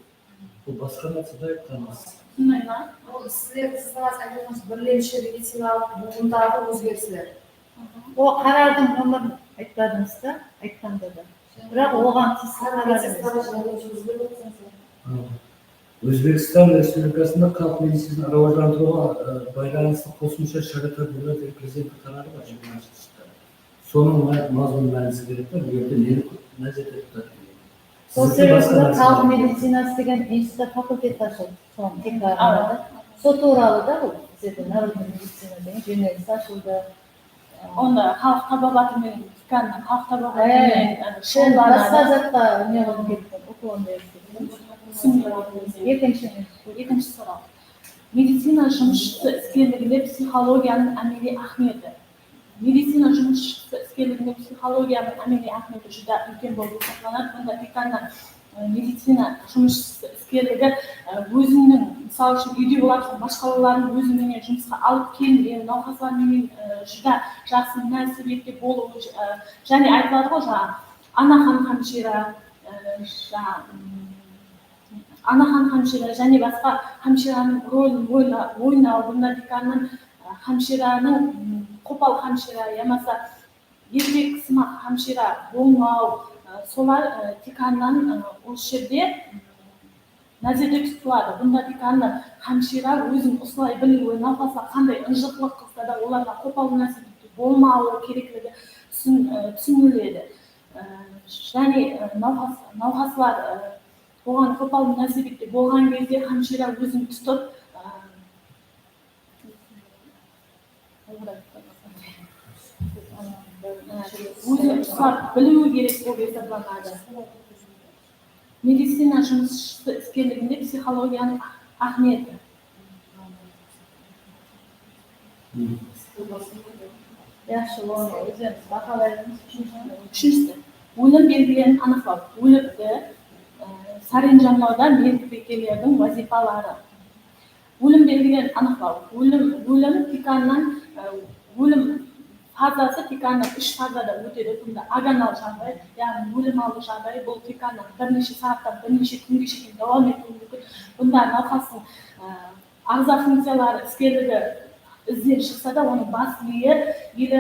Bul basqa nársede aytqanımız. Shınday ma? Ol sizler, siziń aytqanıńız birlemshi medicinalıq buǵımdaǵı ózgerisler. O qarardıń nemirin aytpadıńız da, aytqanda da. Biraq oǵan tiyisli qarar emes. Ózbekstan Respublikasında xalıq medicinasın rawajlandırıwǵa, e, baylanıslı qosımsha shara-tádbirler degen Prezidenttiń qararı bar, jigirma jılda. Sonıń ma-, mazmun-mánisi kerek pa, bul jerde neni názerde tutadı degen. Sol sebepli xalıq medicinası degen institutta fakultet ashıldı, sonıń tiykarında da. Sol tuwralı da bul bizde narodnıy medicina degen jónelis ashıldı. Onda xalıq tababatı menen, dekannan xalıq tababatı menen, e, shug'ullanadı. Basqa zatqa ne qılıp kettim, uklon berip kettim. Ekinshi, ekinshi soraw. Medicina jumısshısı iskerliginde psixologiyanıń ámeliy áhmiyeti. Medicina jumısshısı iskerliginde psixologiyanıń ámeliy áhmiyeti júdá úlken bolıp esaplanadı. Bunda dekannan Medicina jumısshısı iskerligi, e, óziniń, mısal ushın, úyde bolatuǵın mashqalaların ózi menen jumısqa alıp kelip, e, nawqaslar menen, e, júdá jaqsı múnásibette bolıwı, e, jáne aytıladı ǵoy, jańa, anaxan hamshira, e, jańa, m, anaxan hamshira jáne basqa hamshiranıń rolin oyna-, oynawı, bunda dekannan, e, hamshiranıń, m, qopal hamshira yamasa erkek sımaq hamshira bolmaw, ı, solar, ı, dekannan, ı, usı jerde, ım, názerde tutıladı. Bunda dekannı hamshira ózin usılay biliwi, nawqasqa qanday ınjıqlıq qılsa da, olarǵa qopal múnásibette bolmawı kerekligi túsin-, ı, túsiniledi. I, jáne, ı, nawqas-, nawqaslar, ı, oǵan qopal múnásibette bolǵan gezde hamshira ózin tutıp, ı, I, Ózin uslap biliwi kerek bolıp esaplanadı. Medicina jumısshısı iskenliginde psixologiyanıń áhmiyeti. Yaqshı, onı ózlerińiz bahalaydınız. Úshinshisi, ólim belgilerin anıqlaw. Ólimdi, e, sárenjamlawda medbikerlerdiń wazıypaları. Ólim belgilerin anıqlaw. Ólim, ólim tiykannan, e, ólim fazası tiykannan úsh fazada ótedi. Bunda agonal jaǵday, yaǵnıy ólim alıw jaǵdayı, bul tiykannan bir neshe saattan bir neshe kúnge shekem dawam etiwi múmkin. Bunda nawqastıń, e, aǵza funkciyaları iskerligi izden shıqsa da, onıń bas miyi ele,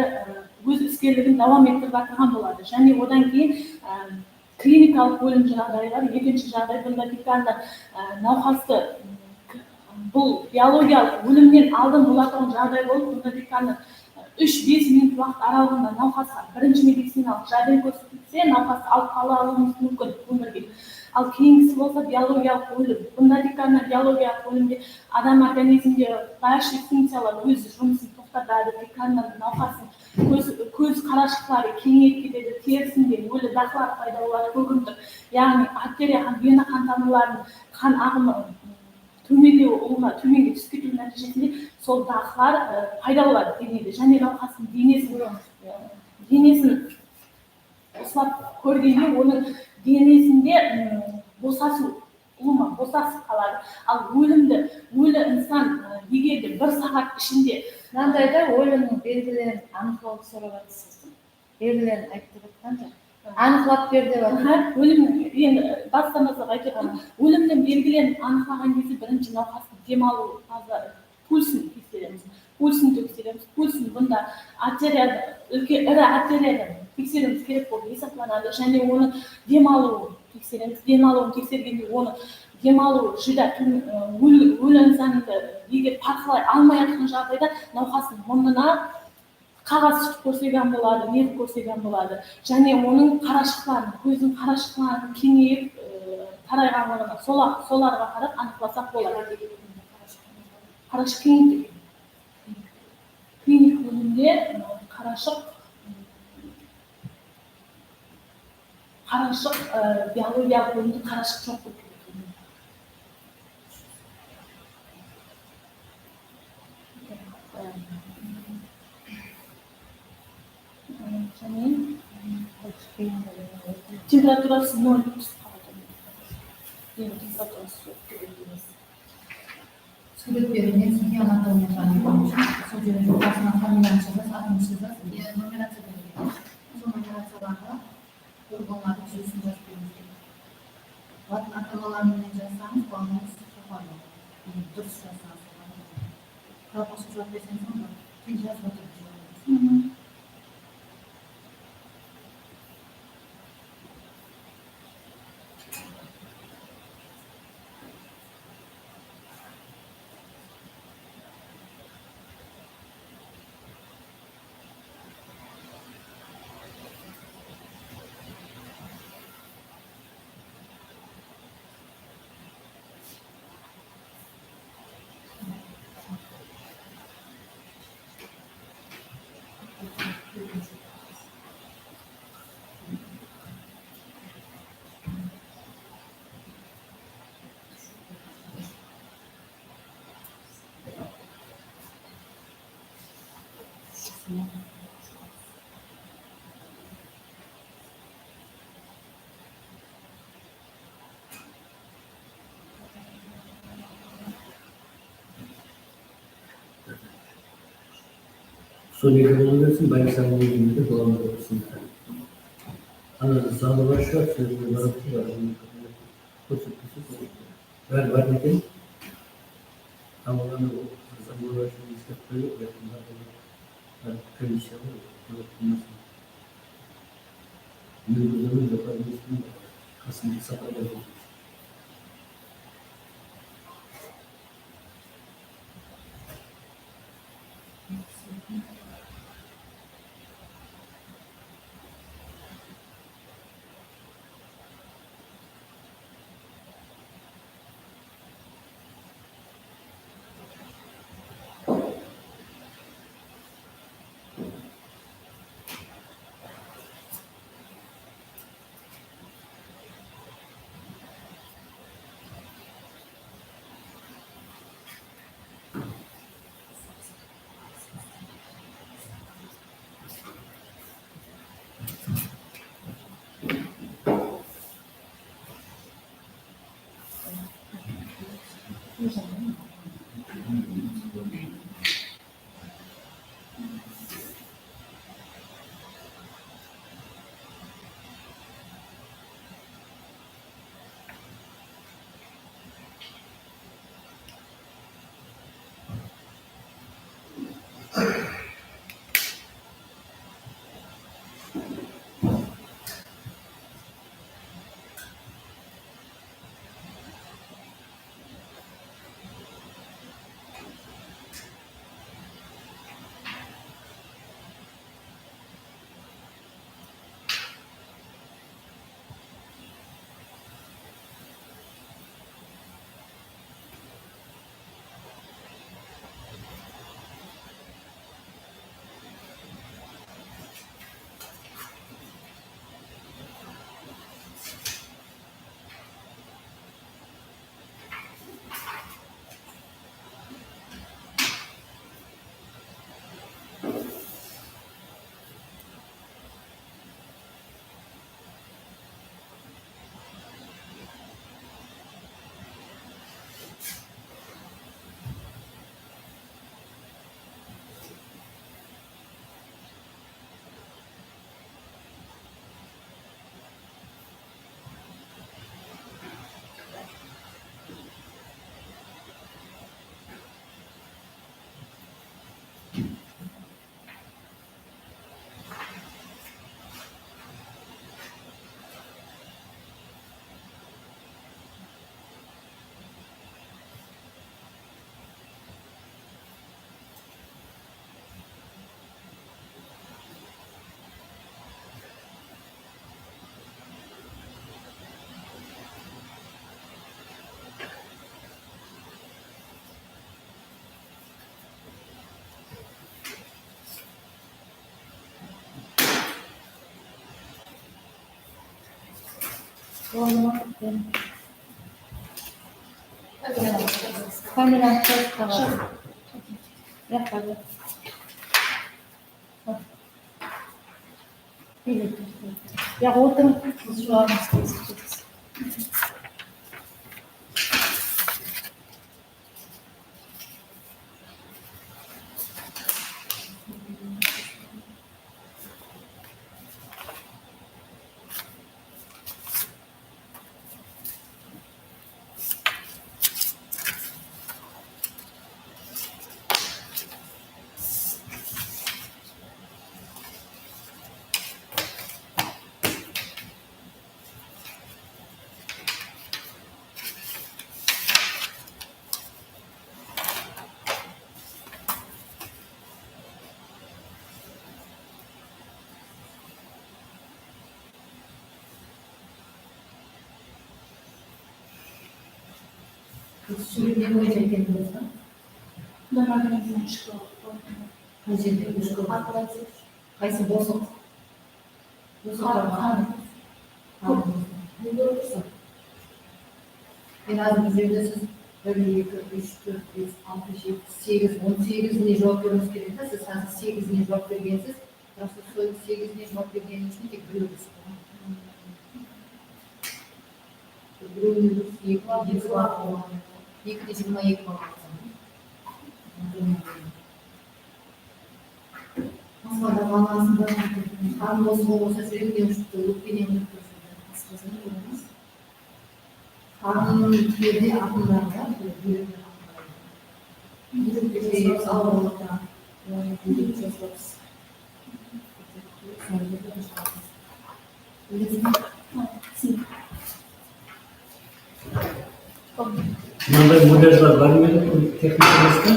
e, óz iskerligin dawam ettirip atırǵan boladı. Jáne odan keyin, e, klinikalıq ólim jaǵdayı bar, ekinshi jaǵday, bunda tiykannan, e, nawqastı, m, k-, bul biologiyalıq ólimnen aldın bolatuǵın jaǵday bolıp, bunda tiykannan, e, úsh-bes minut waqıt aralıǵında nawqasqa birinshi medicinalıq járdem kórsetilse, nawqastı alıp qala alıwımız múmkin ómirge. Al, keyingisi bolsa biologiyalıq ólim. Bunda tiykannan biologiyalıq ólimde adam organizmindegi bárshek funkciyalar óz jumısın toqtatadı, tiykannan nawqastıń kóz, kóz qarashıqları keńeyip ketedi, terisinde óli daqlar payda boladı, kógimtir. Yaǵnıy arteriya hám vena qan tamırlarınıń qan aǵımı, ım, tómenlewi, ulıwma, tómenge túsip ketiwi nátiyjesinde sol daqlar, ı, payda boladı denede. Jáne nawqastıń denesin, ı, denesin uslap kórgende onıń denesinde, ım, bosasıw, ulıwma bosasıp qaladı. Al, ólimdi, óli insan, ı, eger de bir saat ishinde, mınanday da ólimniń belgilerin anıqlawdı sorap atır sizden. Belgilerin ayttırıp atqan joq. Anıqlap ber dep atır. Aha, ólim, endi bastan baslap aytıp óttim. Ólimniń belgilerin anıqlaǵan gezde birinshi nawqastıń dem alıw faza, pulsin tekseremiz. Pulsin tekseremiz. Pulsin bunda arteriya, úlken, iri arteriyadan tekseriwimiz kerek bolıp esaplanadı. Jáne onı dem alıwın tekseremiz. Dem alıwın teksergende onı dem alıwı júdá tún-, ı, ól-, óli insandı eger parqalay almay atırǵan jaǵdayda nawqastıń murnına qaǵaz tútip kórsek hám boladı, ne qılıp kórsek hám boladı. Jáne onıń qarashıqların, kóziniń qarashıqların keńeyip, e, tarayǵanlıǵına, sola-, solarǵa qarap anıqlasaq boladı. Qarashıq keńeyip, klinik bólimde, e, qarashıq, qarashıq, e, biologiyalıq bólimde qarashıq joq bolıp ketedi. Jáne temperaturası nol túsip qaladı. Endi temperaturası joq. Súwret beriwinen sizge anatomiya tanıtqan ushın sol jerge basına familiyanı jazasız, atınızdı jazasız, e, numeraciya berilgen. Sol numeraciyalarǵa Urǵınlardıń júzisin jazıp beriwimiz kerek. Latın atamaları menen jazsańız, balańız tapa almadı. Durıs jazsańız, qaraqalpaqsha juwap berseńiz boldı. Keyin jazıp atır. Sol eki bola bersin, больницаǵa ózimizde bolamız dep ushın. Ana, zalda bar shıǵar, sol jerge barıp, kórsetip kelse. Bári bar eken. Tamamlanıp, zalda bar shıǵar, eskertip qoyıp, komissiya bar, kórsetip qoymasın. Men ózim joqarı esittim, qasımda sapar bar. Kamerani qoyıp qabadı. Yaqpadı. Yaq, otırıń. Sóylew ne boyınsha ekenimiz ba? Qay jerde? Qaysı bosıq? Bosıq. Qan. Qan. Endi házir bul jerde siz bir, eki, úsh, tórt, bes, altı, jeti, segiz, on segizine juwap beriwińiz kerek ta. Siz házir segizine juwap bergensiz. Prosto sol segizine juwap bergenińiz ushın tek birewdi. Birewine durıs, eki, eki ball aldı. Ekide jigirma eki ball aldı. Basqa da balalarımız bar. Qarın bosıǵı bolsa, júreginen ushıp tur, ókpenen ushıp tur. Basqasın kóremiz. Qarın kerde atındaǵı da, bul búrekten atındaǵı. Búrekte awırlıqtan, onı búrekte jazbapsız. Mınanday mulyajlar bar ma edi texnikamızda?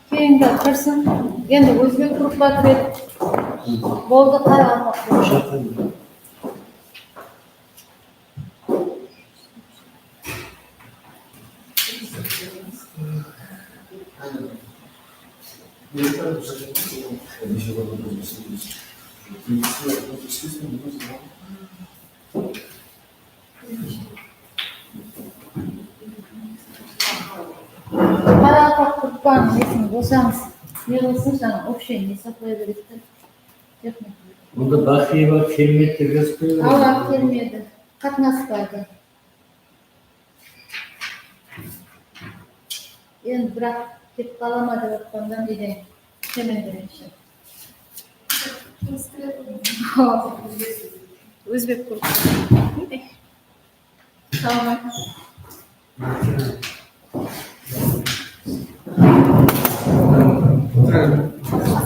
Keyingi kirsın. Endi ózbek gruppa kiredi. Boldı, qaraqalpaq. Qaraqalpaq gruppanıń nesin bolsańız, ne qılsın, jańa общий ne saqlay beredi. Texnik. Bunda Baxiyeva kelmedi dep jazıp qoyıp edi. Awa, kelmedi. Qatnaspaydı. Endi biraq ketip qala ma dep atqandan deydi, shemendireyinshe. Ózbek qurıp. Salam aleykum. Otırań.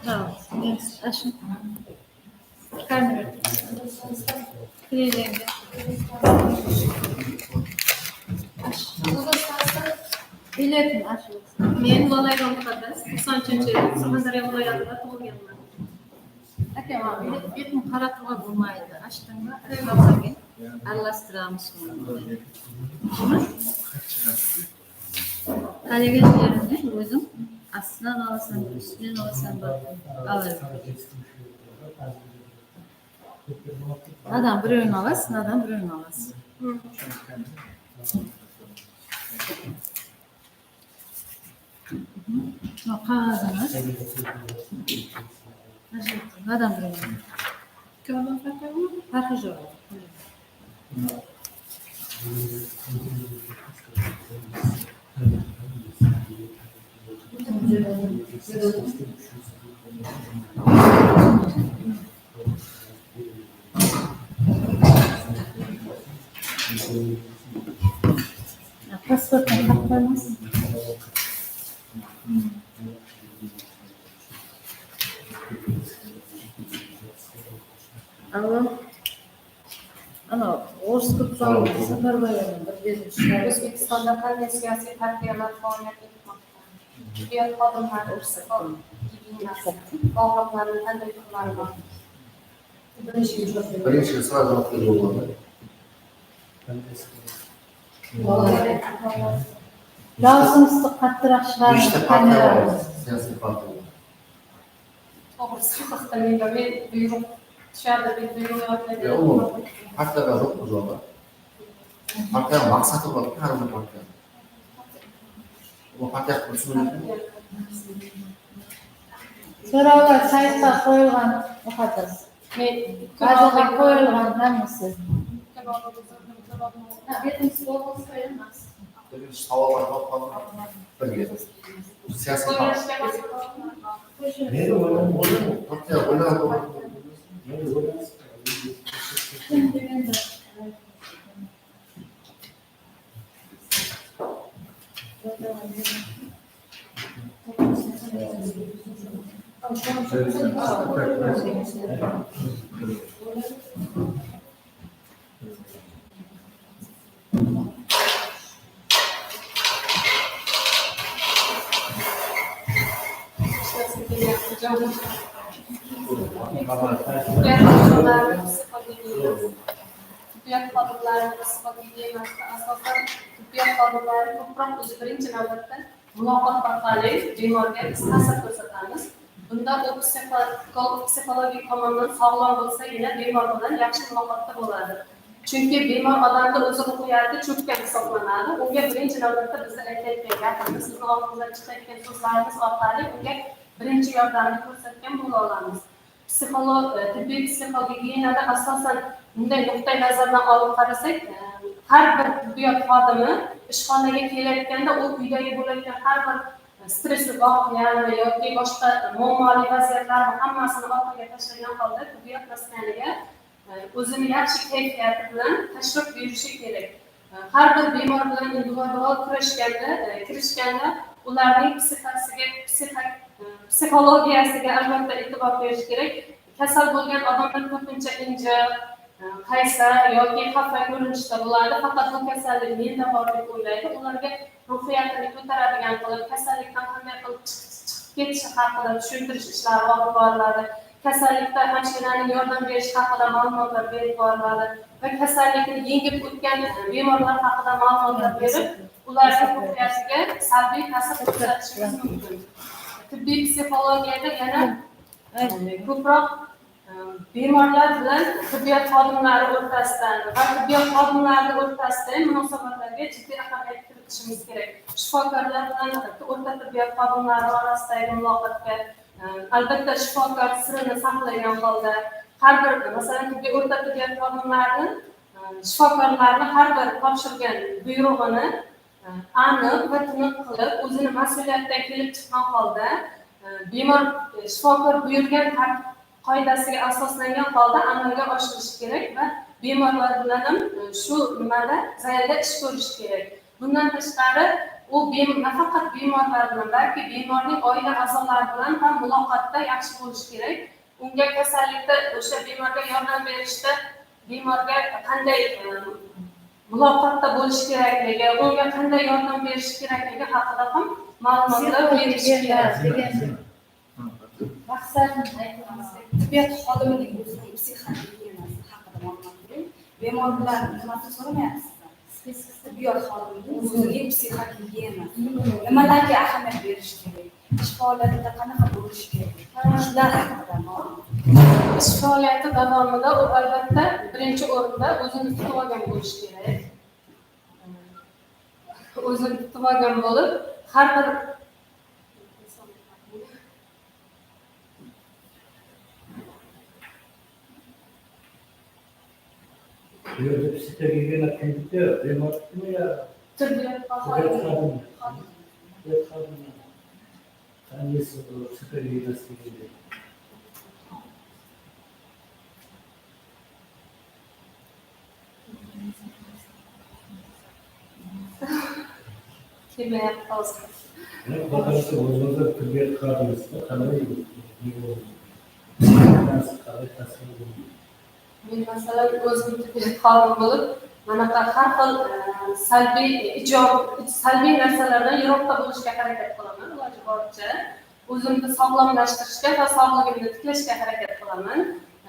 Tamam, yes, ashıń. Kamera. Kirelendi. Ash. Biletin ashılsın. Men Lolayeva Muqaddas, toqsan úshinshi jılı Sırǵandarya wálayatında tuwılǵanman. Áke, maǵan betin qaratıwǵa bolmaydı. Ashtıń ba? Aralastırmız onı. Qálegen jerin óziń astınan alasań, ústinen alasań ba? Ala ber. Mınadan birewin alasız, mınadan birewin alasız. Mınaw qaǵazıńız. Mınadan birewin. Farqı joq. Pasporttan xat qoymasın. Alo. Anaw, orıs kóp baǵınan Saparbaeva bir gezim shıǵardı. Ózbekstanda qanday siyasiy partiyalar faoliyat etmoqda? Tibbiyot xodimlari psixologik gigiyenası, bog'liqlarni qanday turlari bor? Birinshi sırada oqıydı olmadı. Dawısıńızdı qattıroq shıǵarıń. Neshta partiya bar? Siyasiy partiya. To'g'risi, bu haqda menda men buyruq tushardi deb buyruq yo'q. Ya, umuman, partiyalar joq bu joqda. Partiyanıń maqsadı bar, hár bir partiyanıń. Bul partiya haqqında túsinbeydi. Sorawlar saytqa qoyılǵan, Muqaddas. Men barlıǵı qoyılǵan hámmesi. Betińiz bolmasa qoyamız. Birinshi sawallar jawap aldı. Birge. Siyasiy partiya. Meni oylam-, oylam-, partiya oylanıp otır. Meni oylam-, Tibbiyot xodimlari psixogigienasi, asosan tibbiyot xodimlari ko'proq o'zi birinchi navbatda muloqot orqali bemorga biz ta'sir ko'rsatamiz. Bunda u psixo-, psixologik tomondan sog'lom bo'lsagina bemor bilan yaxshi muloqotda bo'ladi. Chunki bemor odamni o'zi ruhiyati cho'kkan hisoblanadi. Unga birinchi navbatda bizni aytayotgan gapimiz, bizni og'zimizdan chiqayotgan so'zlarimiz orqali unga birinchi yordamni ko'rsatgan bo'la olamiz. Psixolog, e, tibbiy psixogigienada asosan bunday nuqtai nazardan olib qarasak, e, har bir tibbiyot xodimi ishxonaga kelayotganda u uydagi bo'layotgan har bir stressli voqeani yoki boshqa muammoli vaziyatlarni hammasini orqaga tashlagan holda tibbiyot maskaniga, e, o'zini yaxshi kayfiyati bilan tashrif buyurishi kerak. E, har bir bemor bilan individual kurashganda, e, kirishganda ularning psixosiga, psixa-, e, psixologiyasiga albatta e'tibor berish kerak. Kasal bo'lgan odamlar ko'pincha injiq, e, qaysar yoki xafa ko'rinishda bo'ladi. Faqat bu kasallik menda bor deb o'ylaydi. Ularga ruhiyatini ko'taradigan qilib, kasallikdan qanday qilib chiqib, chiqib ketishi haqida tushuntirish ishlari olib boriladi. Kasallikda hamshiraning yordam berishi haqida ma'lumotlar berib boriladi va kasallikni yengib o'tgan, e, bemorlar haqida ma'lumotlar berib, ularning ruhiyatiga salbiy ta'sir ko'rsatishimiz mumkin. Tibbiy psixologiyada yana, e, ko'proq, e, bemorlar bilan tibbiyot xodimlari o'rtasida va tibbiyot xodimlari o'rtasida munosabatlarga jiddiy ahamiyat kirib Bilishimiz kerek. Shifokorlar bilan o'rta tibbiyot xodimlari orasidagi muloqotga, e, albatta, shifokor sirini saqlagan holda, har bir, masalan, tibbiy, o'rta tibbiyot xodimlarini, e, shifokorlarni har bir topshirgan buyrug'ini, e, aniq va tiniq qilib, o'zini mas'uliyatidan kelib chiqqan holda, e, bemor, e, shifokor buyurgan tar-, qoidasiga asoslangan holda amalga oshirishi kerak va bemorlar bilan ham, e, shu nimada, zalda ish ko'rishi kerak. Bundan tashqari, u bem-, nafaqat bemorlar bilan, balki bemorning oila a'zolari bilan ham muloqotda yaxshi bo'lishi kerak. Unga kasallikda o'sha bemorga yordam berishda bemorga qanday, e, muloqotda bo'lishi kerakligi, unga qanday yordam berishi kerakligi haqida ham ma'lumotlar berishi kerak. Maqsadni aytamiz. Tibbiyot xodimining o'zining psixogigiyenasi haqida ma'lumot bering. Bemor bilan nimasini so'ramayapsizmi? Tibbiyot xodimining o'zining psixogigiyenasi. Nimalarga ahamiyat berish kerak? Ish faoliyatida qanaqa bo'lish kerak? Shular haqida ma'lumot. Ish faoliyati davomida u, albatta, birinchi o'rinda o'zini tutib olgan bo'lishi kerak. O'zini tutib olgan bo'lib, har bir Bu yerde psixogigiena kimniki? Bemornikimi ya? Tibbiyot xodimi. Tibbiyot xodimi. Qanday psixogigienası degende? Kelmeyapti awzıma. Mine, Quday qálese, ózińizler tibbiyot xodimisiz, qanday ne boldı? Qanday tásir boldı? Men, masalan, ózim tibbiyot xodimi bolıp, manaqa hár xil, e, salbiy, ijob-, salbiy nárselerden yiroqta bolishga háreket qılaman, iloji boricha. Ózimdi sog'lomlashtirishga va sog'ligimni tiklashga harakat qilaman.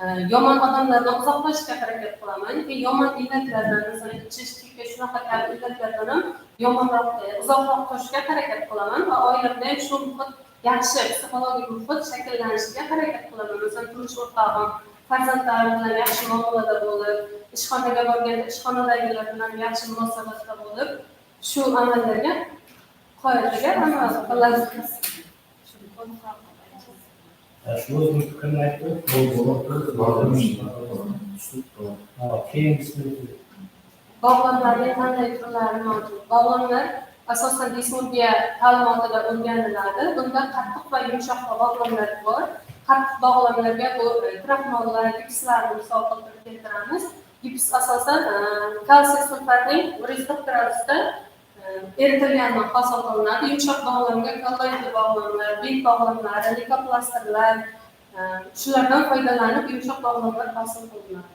E, yomon odamlardan uzoqlashishga harakat qilaman. Keyin yomon illatlardan, masalan, ichish, chekish, shunaqa kabi illatlardan ham yomonroq, e, uzoqroq turishga harakat qilaman va oilamda ham shu muhit, yaxshi psixologik muhit shakllanishiga harakat qilaman. Masalan, turmush o'rtog'im, farzandlarim bilan yaxshi muomalada bo'lib, ishxonaga borganda ishxonadagilar bilan yaxshi munosabatda bo'lib, shu amallarga qoyiladi, hamma qiladi. Shu o'zini pikirini aytdi. Ha, keyingisini. Bog'lomlarning qanday turlari mavjud? Bog'lomlar asosan dismorfiya ta'limotida o'rganiladi. Bunda qattiq va yumshoq bog'lomlar bor. Qattiq bog'lomlarga bu, e, kraxmollar, gipslarni misol qilib keltiramiz. Gips asosan, e, kalsiy sulfatning yuz qirq gradusda e, eritilganini hosil qilinadi. Yumshoq bog'lomga kolloidli bog'lomlar, bint bog'lomlari, leykoplastrlar, e, shulardan foydalanib yumshoq bog'lomlar hosil qilinadi.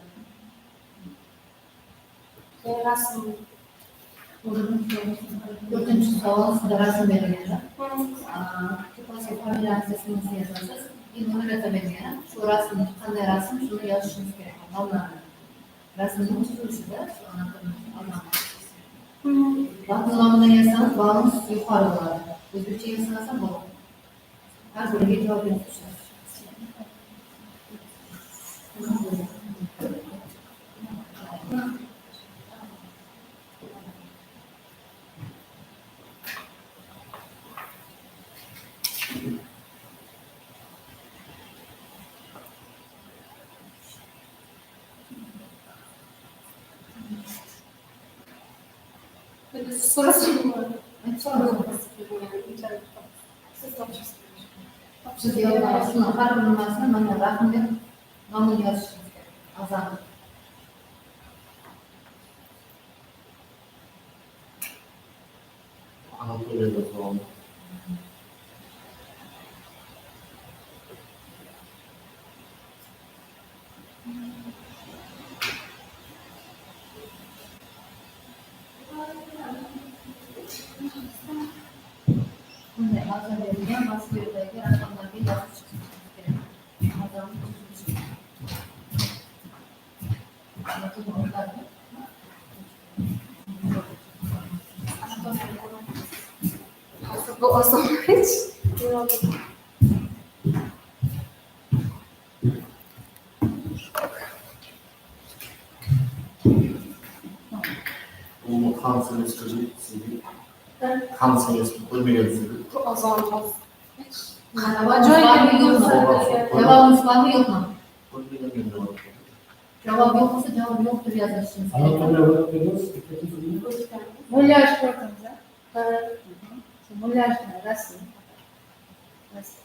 Keyin rasm. To'rtinchi savol, sizda rasm berilgan. Hı. A, to'rtinchi familiyangiz, ismingizni yozasiz. Keyin nomer berilgan. Shu rasm qanday rasm, shuni yozishingiz kerak. Nomlarni. Rasmning tuzilishida shu anatomik almaqlar. Latın nomini yozsangiz, balanıńız yuqarı boladı. Ózbekshe yozsam boladı. Hár biriga javob yozib tushirasiz. Siz yozǵan usını hár bir nimasını mana raqım dep nomın yozishingiz kerek. Azan. Anatoliy Rozovni. Bunday agza berilgen Moskvadagi raqamlarga yozib chiqishingiz kerak. Agzani tuzilishi. Umutxan, sen chiqib ketding. Tanıs emes, kórmegensiz. Azalmaz. Qarap, joyı yoqma. Jawabıńız barmı, yoqma? Kórmegenmen jawap. Jawap yoq bolsa, jawap yoq dep jazırsız. Anatoliy Orekpedoviç, Mulyaj kórdińiz, a? Mulyaj, rasım. Rasım.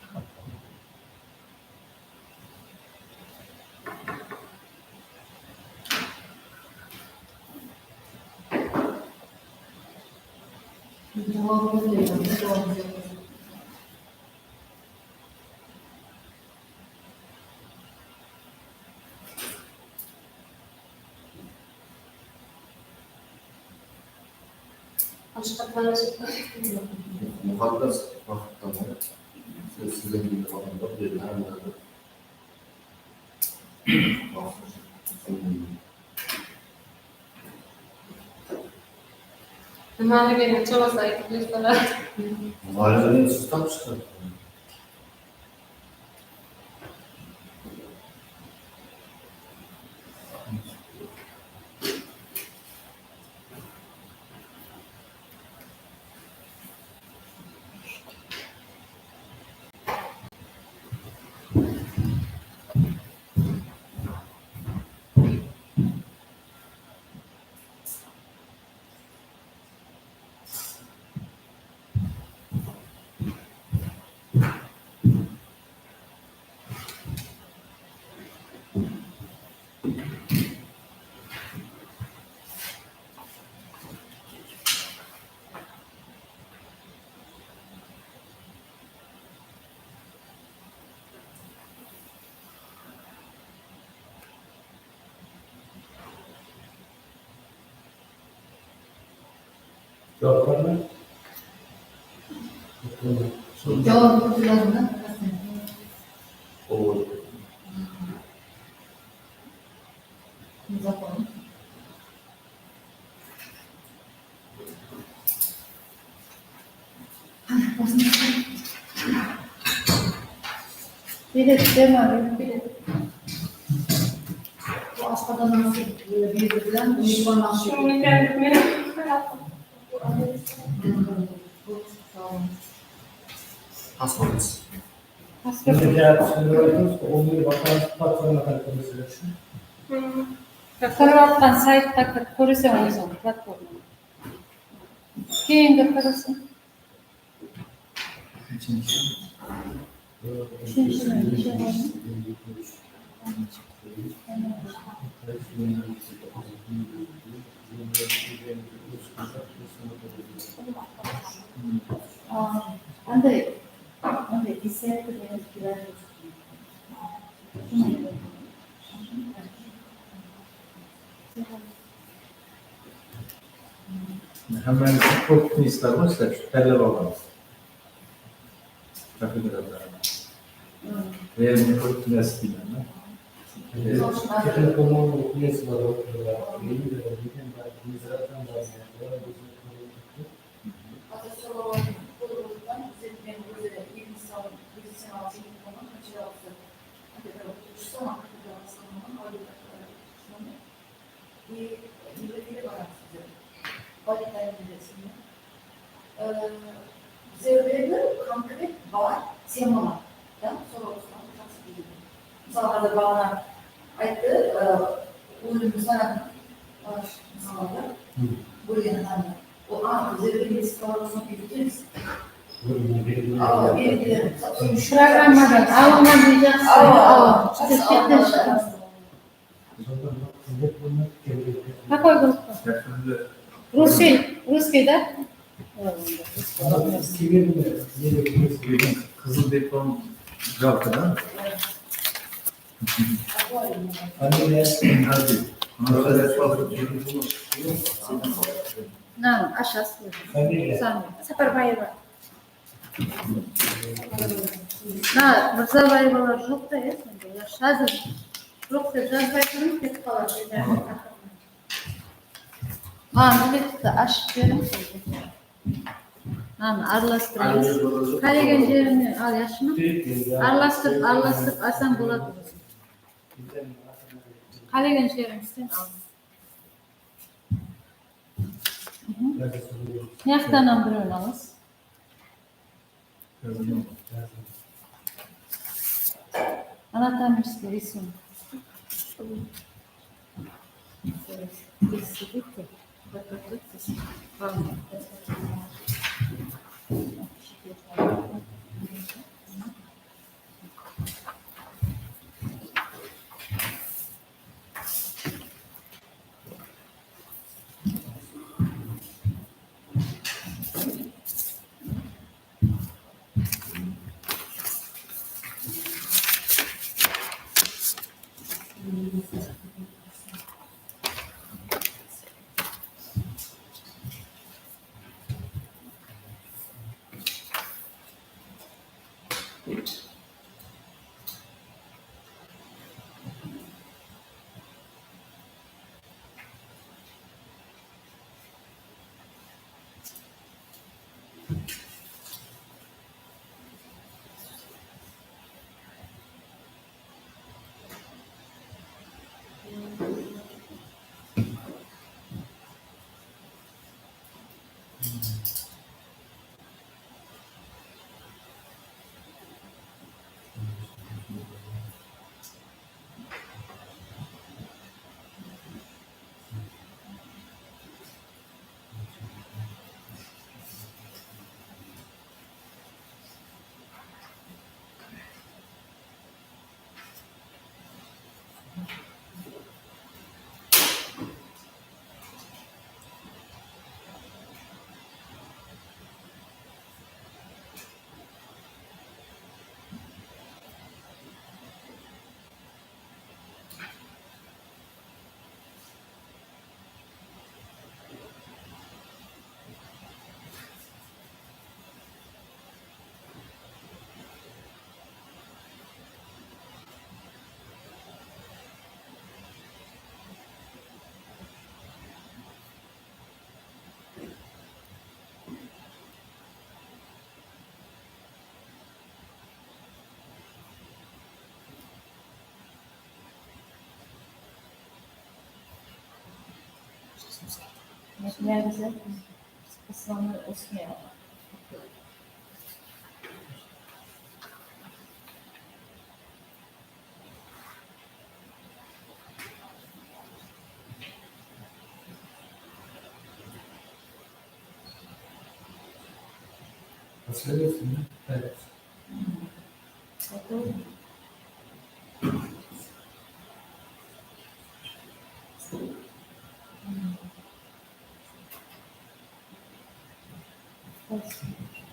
Muqaddas waqıttan beri siz, sizden keyingi adamlar bergen. Nimaligini chawası aytıp bersalar. Muǵallimden siz tapsız. Cevap bar ma? Cevap yoq, yazıń da. Ol. Bilet, tema, bilet. Bu asqardan nasıl, e, berdi bilen, mehman nasıl? Pasport. Pasport. Endi jana siz aytıńız, ol jerde bakarıp platforma háreket etiw ushın. Kirip atqan saytqa kirip kóreseń óziń platformanı. Keyingi qırısı. Úshinshi, úshinshi. Anday, anday desyatka degen. Hámmemiz kóp knigalar bar, sizler ushın tállep alǵanbız. Kafedrada. Realnıy kóp kniga isteymen da. Texnikumnıń knigaları bar. Házir sorawlar kóp bolıp atır, bizler menen ózi elimiz salıp, medicinalıq texnikumnıń materialısı, kafedra oqıtıwshısı, kafedra baslanıwınıń, e, universitetke baramız bizler. Validatorlardı isleymen. E, bizlerde konkret bar temalar, ya, sorawlar, jaqsı biledi. Mısalı, házir baǵana ayttı, e, ózimizden, e, mısalı, bólgen adamdı. O, a, bizlerde universitetke barıp, sonı úyretemiz. Awa, belgilerimiz. Programmadan alınǵan deydi, jaqsı. Awa, awa. Jaqsı, awa. Какой группа? Rus, russkiy da? Qızıl diplom jalqı da. Familiya? Hárbiy. Mına ashasız. Familiya? Saparbaeva. Mına Mırzabaevalar joq ta, ya, sonda. Házir joq dep jazbay turıń, ketip qaladı. Mınaǵan biletti ashıp beriń. Mınanı aralastırıńız. Qálegen jerine al, yaqshı ma? Aralastırıp, aralastırıp alsań boladı. Qálegen jerińizden al. Mıyaqtan hám birewin alıńız. Anatomiskiy risun.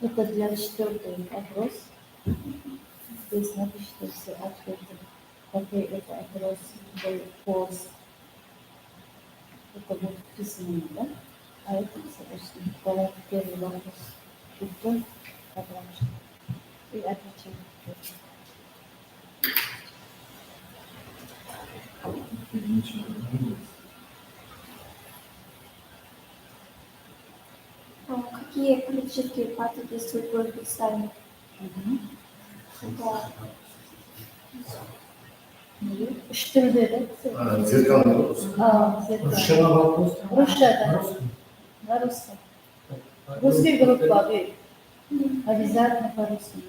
Это для четвёртой опрос. Здесь напишите все ответы. Какой это опрос был, опрос. Это будет вписано, да? А это, соответственно, давайте первый вопрос. Кто? Потому что и отвечаем. А какие политические партии действуют в Узбекистане? Мгм. Это Úsh tilde de. А, зеркальный вопрос. А, зеркальный. Rusça da bar. Rusça da. На русском. Русский группа, обязательно по-русски.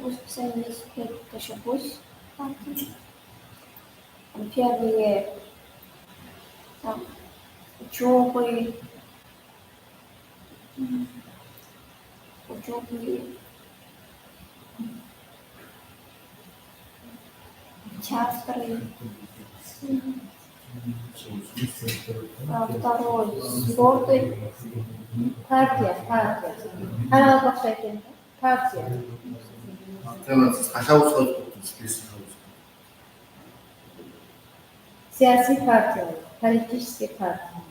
Расписание есть пять, даже восемь. Там первые, там, учёбы, учёбы, театры. А второй спорты. Partiya, partiya. Qaraqalpaqsha aytayın ba? Partiya. Siz qasha awısqa ótip kettińiz? Siyasiy partiyalar, политический partiya.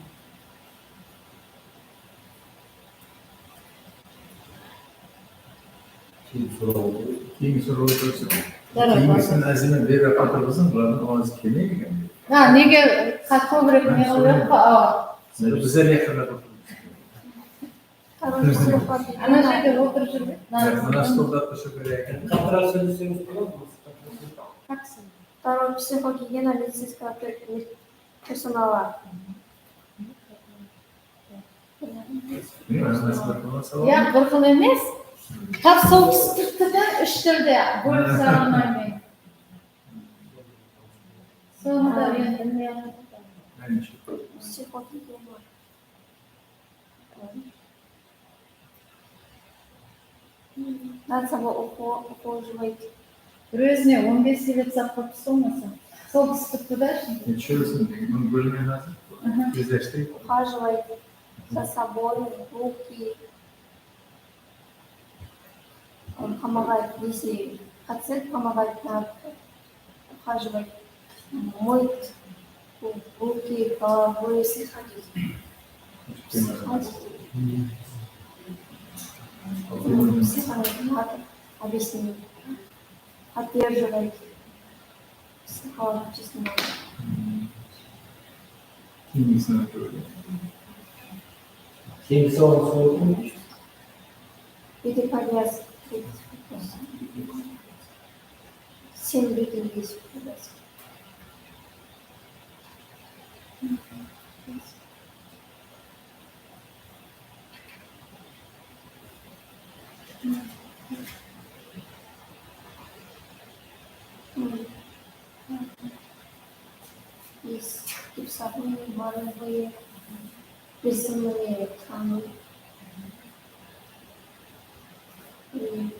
Keyin soraw otırıpsız. Keyin soraw otırıpsız. Keyin sen Azima berip atırmısın, bulardan ovoz kelmeydi eken. Ha, nege qat-, kóbirek ne qılıp atırıpsız? Bizler ne qılıp atırmız? Ana jerde otırıp júrmey. Mına stolda otırıp júrmey eken. Qatıraq sóyleseńiz boladı. Как сын? Второй психогигиена медицинского пер-, мед-, персонала. Bilmem, nasıl bir konu salon. Ya, bir xil emes. Tap sol kisi turıptı da, úsh tilde bólip saralamay men. Sonı da men bilmey atırman. Aynı şey. Psixogigiyena. Nada sabor oqı-, oqıwı jılaydı. Bir ózine on bes sebep sap qılıp uslamasań. Sol kisi turıptı da. Nechesini, bunı bólmey házir. Aha. Tezlestireyik. Ухаживать за собой, руки. Он помогает, если пациент помогает, надо ухаживать, мыть руки, голову, если хотите. Психолог. Психолог надо объяснить, поддерживать. Psixologический. Keyin esine tushirdi. Keyin savol soradım. Bete повязка. Sen bete повязка. Из гипсовые, валовые, резцинные ткани. И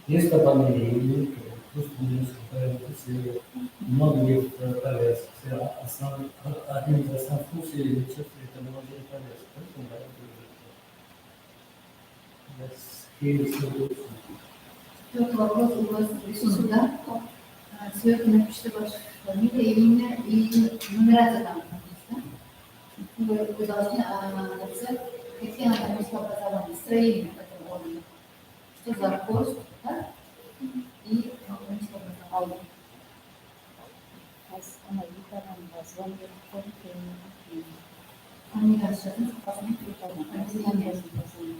Есть дополнение или нет? Просто немножко появилось, э, много ли, э, повязок. Все, а, основ-, а, одним из основных функций медсестры это наложение повязок. Поэтому, да, это уже. Четвёртый вопрос у вас рисунок, да? А, сверху напишите ваша фамилия, имя и нумерация там, да? Вы, вы должны, а, написать, какие анатомические образования, строение этого органа. Что за кость, да? И анатомическое образование. Házir ana eki adamǵa zvon berip qoyıp, keyin familiyasın jazıń, soqasın kelip aldım. Familiyasın jazıń.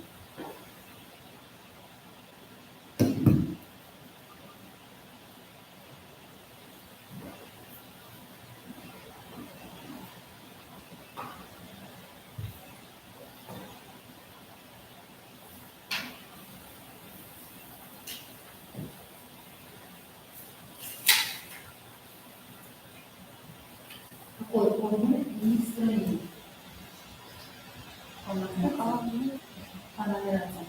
Какой орган и строение? По нумерации.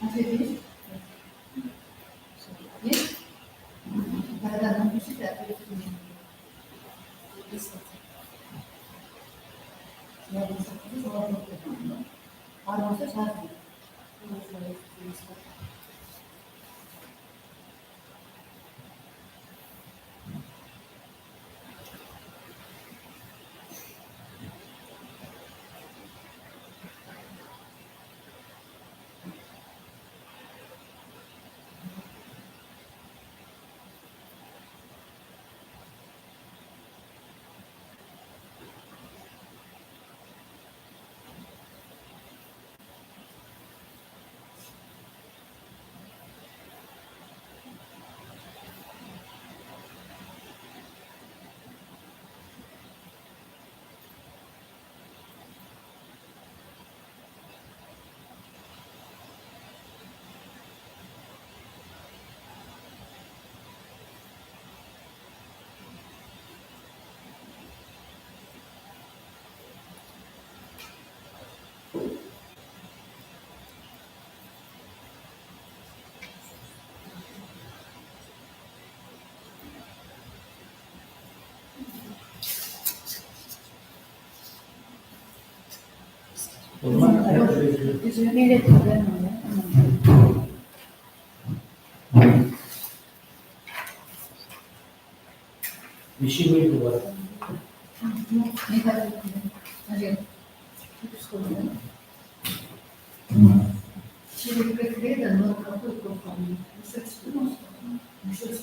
Ответ есть? Есть? Тогда напишите ответ. Записывайте. Я вам скажу, жауап берем. Barmasa jazıń. Neshe bólgi bar? Mına jerde. Shebekke kiredi, но какой профиль? Мужицкий, мужицкий.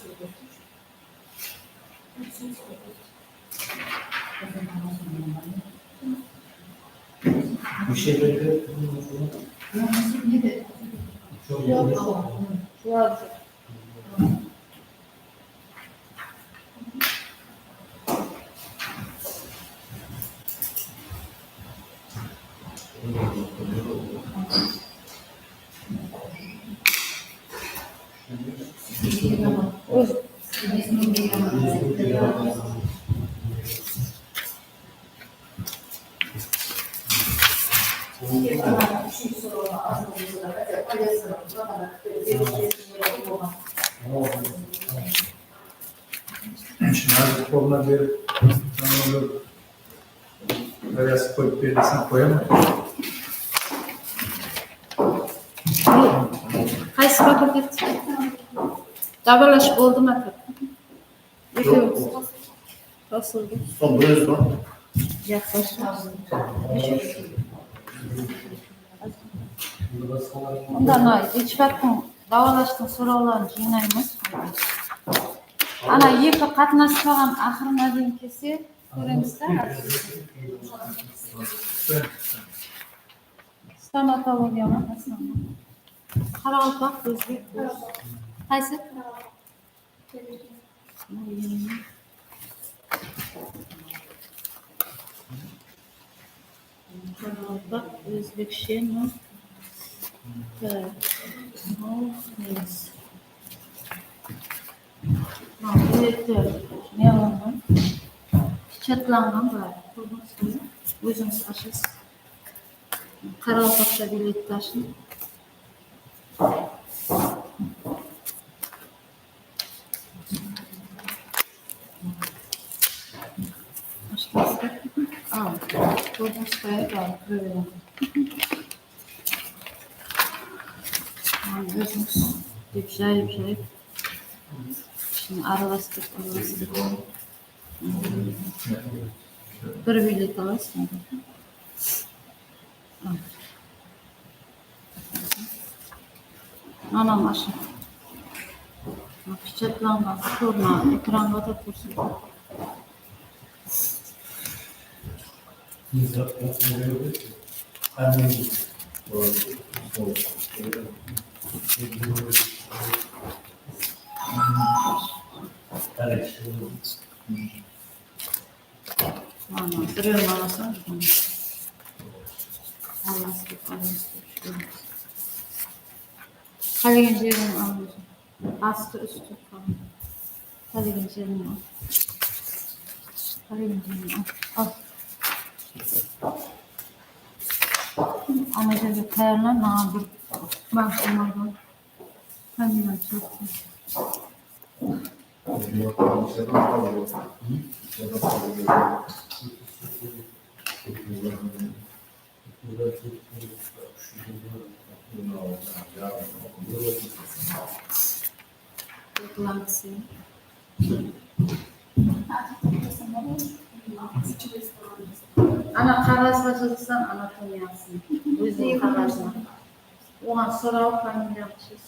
Neshe bólgi? Juwap joq. Shınar qolına berip, Ayas qoyıp ber desem, qoya ma? Qaysı fakultet? Dabalash boldı ma? Ekewimiz. Tawsıldı. Sol bir ózi ma? Yaq, basqa. Onda mına iltifattıń, dawalashtın sorawların jıynaymız. Ana eki qatnaspaǵan aqırına deyin kelse kóremiz da. Stomatologiya ma, основной? Qaraqalpaq, ózbek, orıs. Qaysı? Qaraqalpaq, ózbekshe ma? Mol emes. Ha, bul jerde ne qılınǵan? Pechatlanǵan bar. Kórdińiz be? Ózińiz ashasız. Qaraqalpaqsha biletti ashıń. Al, kórdińiz be, al, kóre beriń. Al, ózińiz dep jayıp, jayıp, ishine aralastırıp, aralastırıp. Bir bilet alasız. Al. Anam ashıń. Pechatlanǵan forma ekranǵa da kórset. Ana, birewin alasań, alastırıp, alastırıp júremiz. Qálegen jerin al óziń. Astı, ústi falan. Qálegen jerin al. Qálegen jerin al. Al. Ana jerge tayarla, maǵan bir banka almaǵan. Familiyamdı jazıp qoy. Ana qaǵazǵa jazılsań anatomiyasın, óziniń qaǵazına. Oǵan soraw, familiyańdı jaz.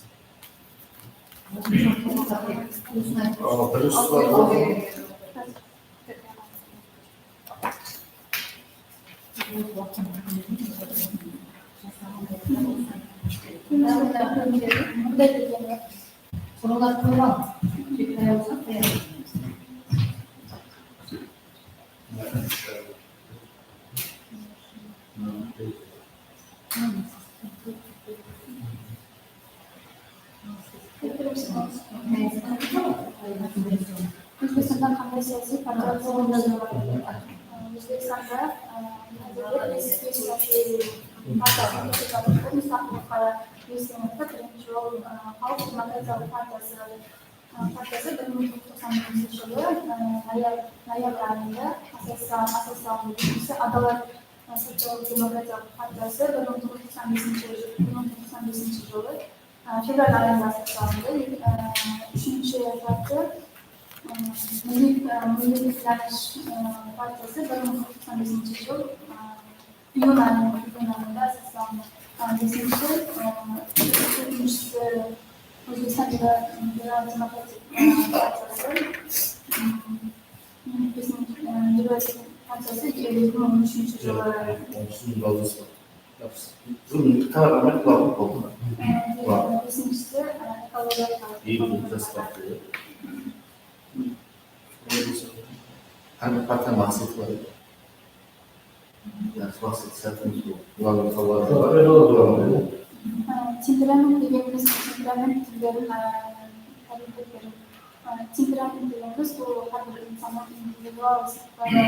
Ózbekstanda qanday siyasiy partiyalar? Ózbekstanda, e, partiyalar, mustaqillikqa, birinshi jol, e, xalıq demokratiyalıq partiyası, e, partiyası bir mıń toǵız júz toqsan birinshi jılı, e, noyab-, noyabr ayında asasa-, asaslanǵan. Ekinshisi Adalat Sotsial-demokratiya partiyası bir mıń toǵız júz toqsan besinshi jıl, bir mıń toǵız júz toqsan besinshi jılı, e, fevral ayında asıp salındı. E, úshinshi partiya, e, Milliy, e, Milliy Tiyarlanısh, e, partiyası bir mıń toǵız júz toqsan besinshi jıl, e, iyun ayında, iyun ayında asıp salındı. E, besinshi, e, úshinshisi Ózbekstan Federa-, Federal Demokratik, e, partiyası, m, Biziń, e, Liberal partiyası eki mıń on úshinshi jılı. Onıń ushın balalar bar. Búgin karar bermedi, bular boldı. E, besinshińkisi, e, ekologiyalıq. Ekologiyalıq partiya. Hár bir partiyanıń maqseti bar. Jaqsı maqset, sátimiz bol. Bulardıń xabarı bar. E, temperament degenimiz, temperament túrlerin, e, táriyplep beriń. E, temperament degenimiz bul hár bir insannıń individual sırtqı, e,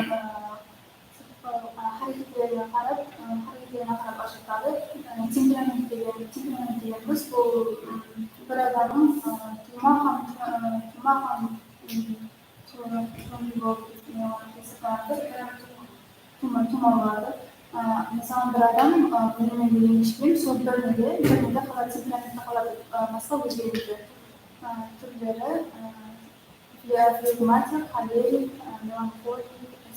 sırtqı, e, háreketlerine qarap, e, háreketlerine qarap ajıratadı. E, temperament degen, temperament degenimiz bul, m, bir adamnıń, e, tuwma hám, e, tuwma hám, m, Tuwma, tuwma bolıp, e, esaplanadı, e, tuwma, tuwma boladı. E, mısalı, bir adam, e, birine de reńishken, sol birine de, birine de qaladı, temperamentte qaladı, e, basqa ózgeredi. E, túrleri, e, fle-, flegmatik, xolerik, e, melanxolik,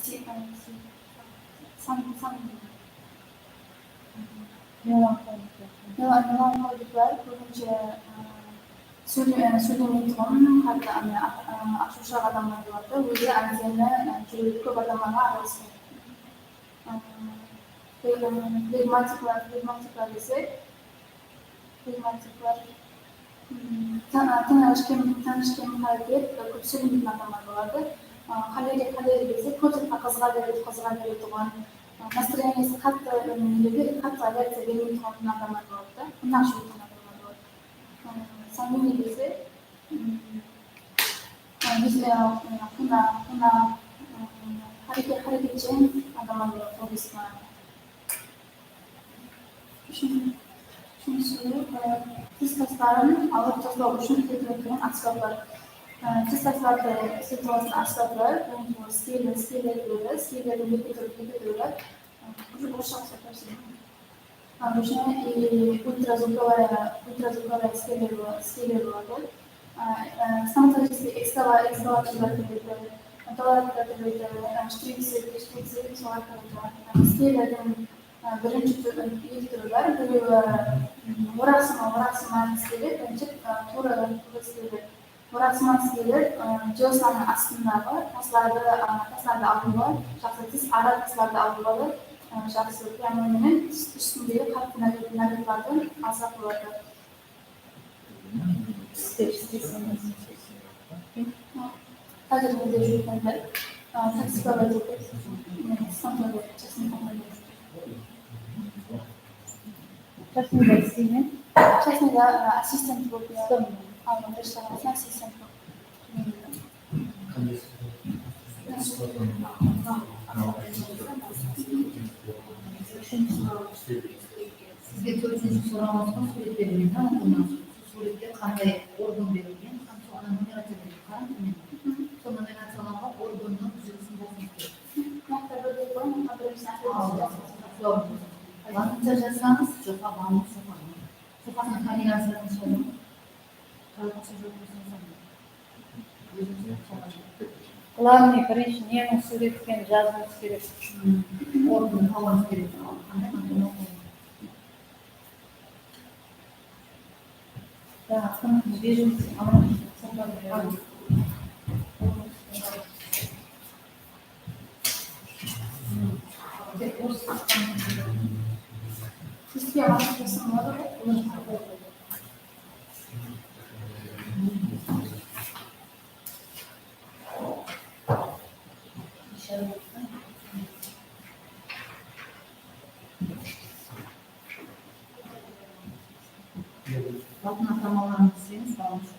si-, e, si-, san-, san-, Melanxolikler. Mela-, melanxolikler kóbinshe, e, sóyle-, e, sóylemeytuǵın, hátte, ane, aq-, e, ashıwshaq adamlar boladı. Ózi ábden, e, júregi kóp adamlarǵa aralısqan. E, fle-, e, flegmatikler, flegmatikler desek, flegmatikler, m, tın-, tınısh, kem, tınısh, kem háreket, e, kóp sóylemeytuǵın adamlar boladı. E, xolerik, xolerik desek, kóp zatqa qızıǵa beredi, qızıǵa beretuǵın, e, настроениеsi qattı, e, nelerge qattı reakciya bermeytuǵın adamlar boladı da, ınaw shıǵatuǵın adamlar boladı. E, sangvinik desek, m, e, biz, e, qıynaw, qıynaw, e, háreket, háreketsheń adamlar boladı, kóbisi. Úshin-, úshinshisi, e, tis tasların alıp taslaw ushın ketiletuǵın ásbaplar. E, tis taslardı isletip alatın ásbaplar, bul skeler, skeler deydi. Skelerdiń eki túri, eki túri bar. E, уже orıssha qılıp topsırdım. E, уже, e, ультразвуковая, ультразвуковая skeler, skeler boladı. E, e, стоматологический экскава-, экскаваторлар kiredi, odontologlar kiredi, e, штрих-цех, штрих-цех, solar kiredi. E, skelerdiń Á, birinshi túr, eki túri bar. Birewi, m, oraqsıma, oraqsıma iskelep, birinshi, á, tuwrı, tuwrı iskelep. Oraqsıma iskelep, á, diyoslanıń astındaǵı taslardı, á, taslardı alıwǵa, jaqsı tis ara taslardı alıwǵa, á, jaqsı pryamoy menen tis ústindegi qattı nárpe-, nárpeqlardı alsaq boladı. Házir mende júrip atır. Á, taksistler aytıp, men stansiyaǵa chastnıy taqıp. Chastnıyda isleymen. Chastnıyda, á, assistent bolıp, ya. Al, restoran assistent bolıp. Sizge tórtinshi sorawıńızǵa súwret berilgen hám oqılmańız. Usı súwretke qanday organ berilgen hám soǵan nomer atıp bergen. Qarań, mine. Sol nomer atıp bergen organnıń júzisin basıńız kerek. Latınca jazsańız, joqqa basıńız, joqqa. Joqqasın kombinaciyaсын shıǵarıń. Glavnıy, birinshi neniń súwreti ekenin jazıwıńız kerek. Ornın tawıwıńız kerek. Qanday maqullanıw? Sizge ǵana jazsam boladı ǵoy. Latın atamaların bilseniz, balası.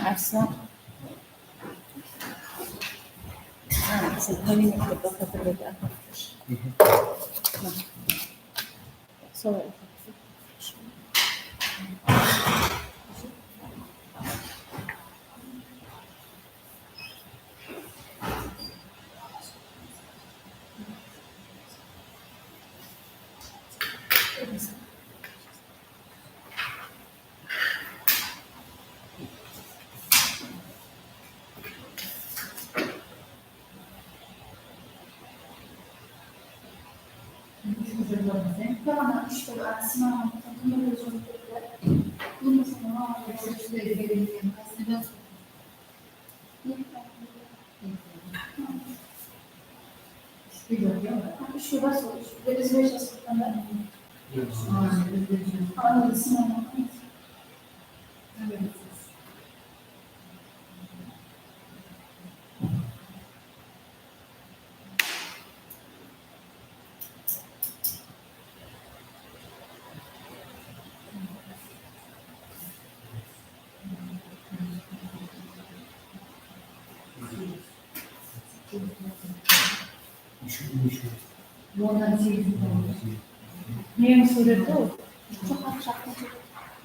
Arslan. Ha, sen kabinetti toqtatıp edi. Solay. Meniń súwreti ol.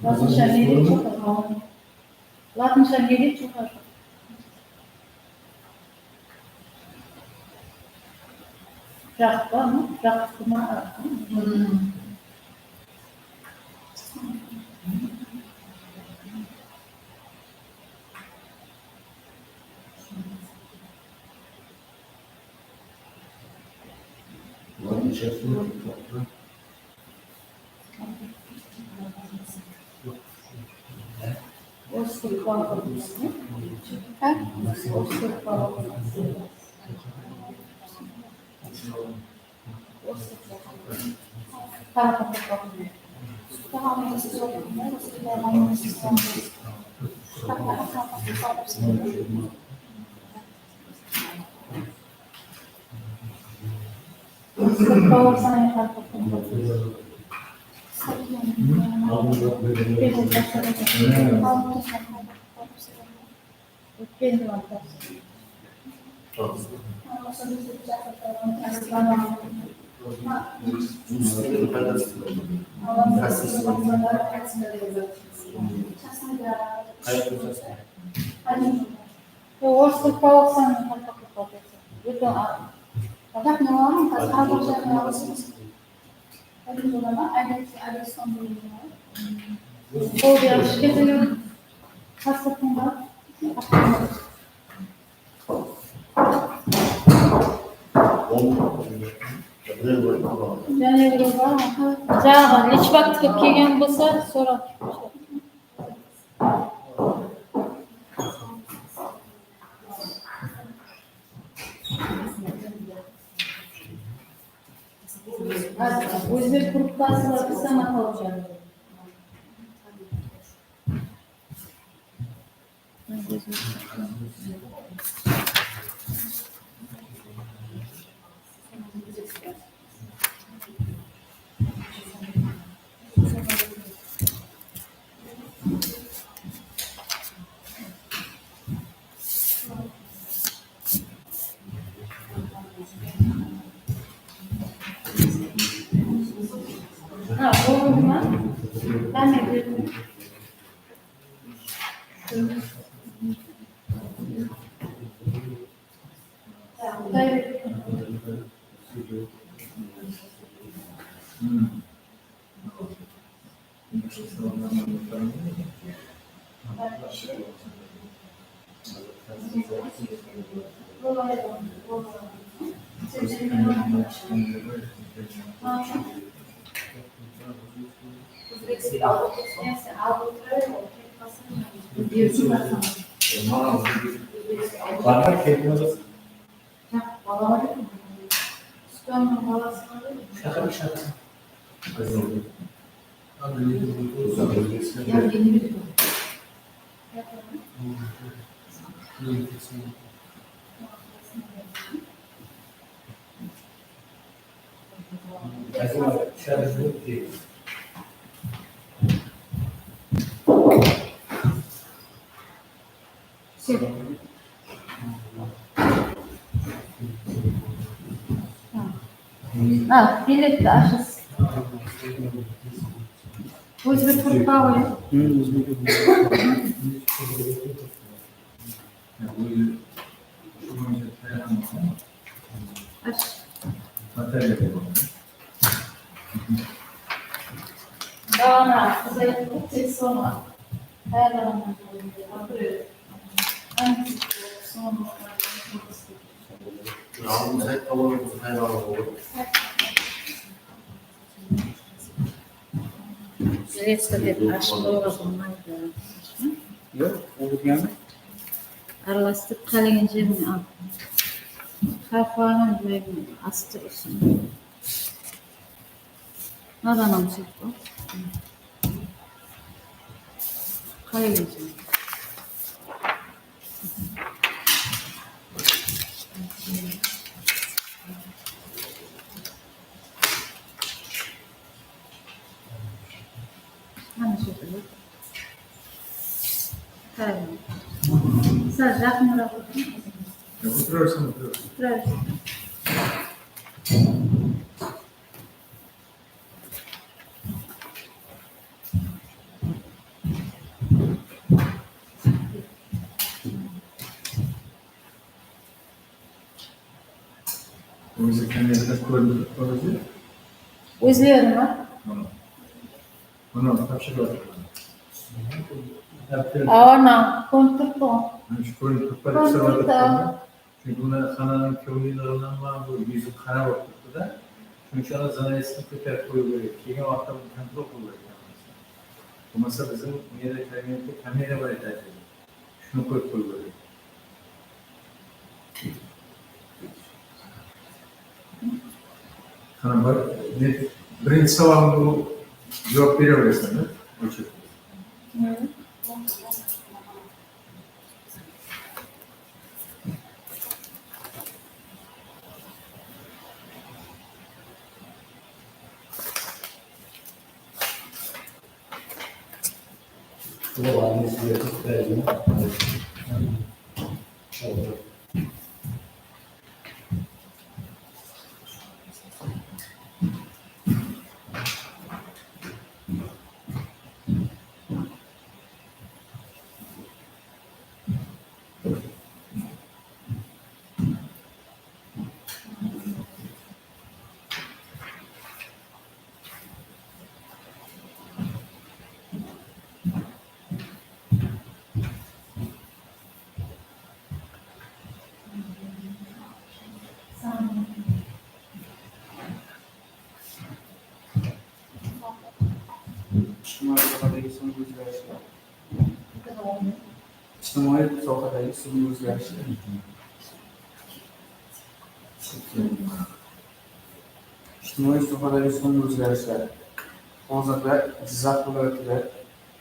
Latınsha ne deydi joqarı? Latınsha ne deydi joqarı? Jaqıp pa, mı? Jaqıptı ma? Orıs tilli qılıp. Há? Orıs tilli qılıp. Qaraqalpaq xalqı. Orıs tilli xalqı. Óte a-, Qaraqalpaqsha qanday alıp. Qol jaqshı ketedi. Qasqırtın bar. Jáne birew bar. Jaǵı lishbak tikip kelgen bolsa, sora. Ózbek gruppası bar, qısa maqal. Ha, boldı ma? Tamam, berdim. Barma kelin alası. Bala bar edi. Sultannıń balası bar edi. Shaqır, shaqır. Ya, endi bildim. Все. Ha, biletti ashırsız. Ózbek turıppa qoy. Ash. Batareyada boldı. Baǵana qız ayttı, tek sonı tayarlaǵannan keyin bir, sonı aldın saytqa bolıp tayarlaǵan boldı. Sredstvo dep ashıp qoyıwǵa bolmaydı. Yoq, ol degeni. Aralastırıp qálegen jerine al. Hár qoyǵan joyın astı ushın. Mınadan alsaq pa? Qálegen jerine. Mana shu. Qara. Sál jaqınıraq otur. Otıraversin, otıraversin. Otıraversin. Ózi kamerada kórinip turıp pa ózi? Ózleri ma? Mına. Mına tapshırıp atır. Awa, mına kórinip turıptı ǵoy. Mına shu kórinip turıp pa dep sorap atırman da. Çünki mına xananıń kewlilerinden ma, bul júzi qara bolıp turıptı da. Shunıń ushın ana zanaveskti kóterip qoyıw kerek. Kelgen waqıtta bunı kontrol qılıw kerek. Bolmasa biziń mına jerde kabinette kamera bar edi. Shunı qoyıp qoyıw kerek. Qana bir, ne, birinshi sawalıńdı juwap bere bereseń, da? Óshirip. Ijtimoiy sohadagi soʻnggi oʻzgarishlar. Ijtimoiy sohadagi soʻnggi oʻzgarishlar. Ijtimoiy sohadagi soʻnggi oʻzgarishlar. Hozirda Jizzax viloyatida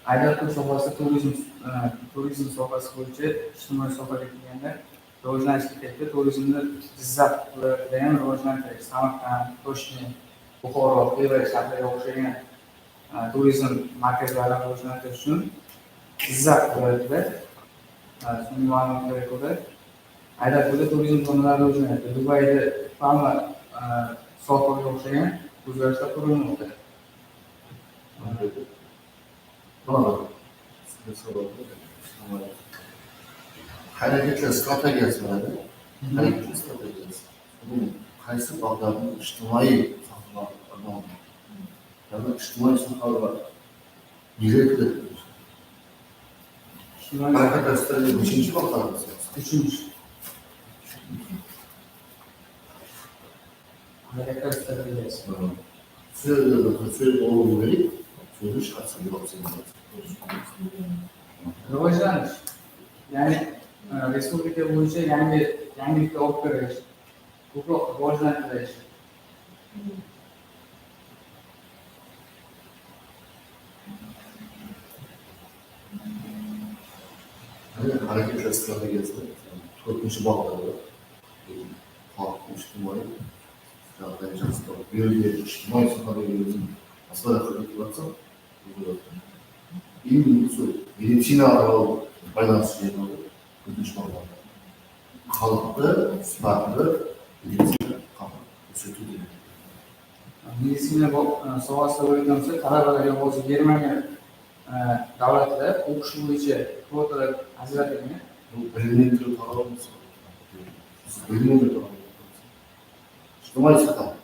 Aydar Toshobası turizm, e, turizm sohası boyınsha ijtimoiy sohaga kelganda, rivojlanish ketedi. Turizmni Jizzax viloyatida ham rivojlantirish, Samarqand, Toshkent, Buxoro, Xiva shaharlarga o'xshagan, e, turizm markazlarini rivojlantirish uchun Jizzax viloyatida, e, sun'iy ma'lumotlar yig'ildi. Aydar Toshobada turizm zonalari rivojlanadi. Dubayda Palma, e, sohilga o'xshagan o'zgarishlar ko'rilmoqda. Mana, sizge soraw. Háreketler strategiyası bar edi. Háreketler strategiyası. Bunıń qaysı baǵdardıń ijtimoiy sohalarǵa arnalǵan? Yaǵnıy ijtimoiy sohalarǵa neler kiredi? Ijtimoiy Háreketler strategiyası neshinshi baǵdarda? Úshinshi. Háreketler strategiyası. Hı. Sizlerge bir sóz bolıwı kerek. Sózdi shıǵarsa, joq, sen Rivojlanish. Yaǵnıy, e, respublika boyınsha yangi, yangilikler alıp kirish. Kóproq rivojlantirish. Mine, háreketler strategiyası, tórtinshi baǵdarı, xalıqtıń ijtimoiy jaǵdayın jaqsılaw, bul jerde ijtimoiy sohada ózin basqa jaqqa ketip atsa, Endi usı medicina arqalı baylanıslı edi, kóbinshi baǵdarda. Xalıqtı, sıpatlı medicina kórsetip keledi. Medicina bul, e, sohasında ótken bolsa, talabalarga bolsa Germaniya, e, davlatida oqısh boyınsha kvotalar ajratilgan. Bul bilimlendiriw tarawı bolsa, siz bilimlendiriw tarawı bolsa, ijtimoiy soha.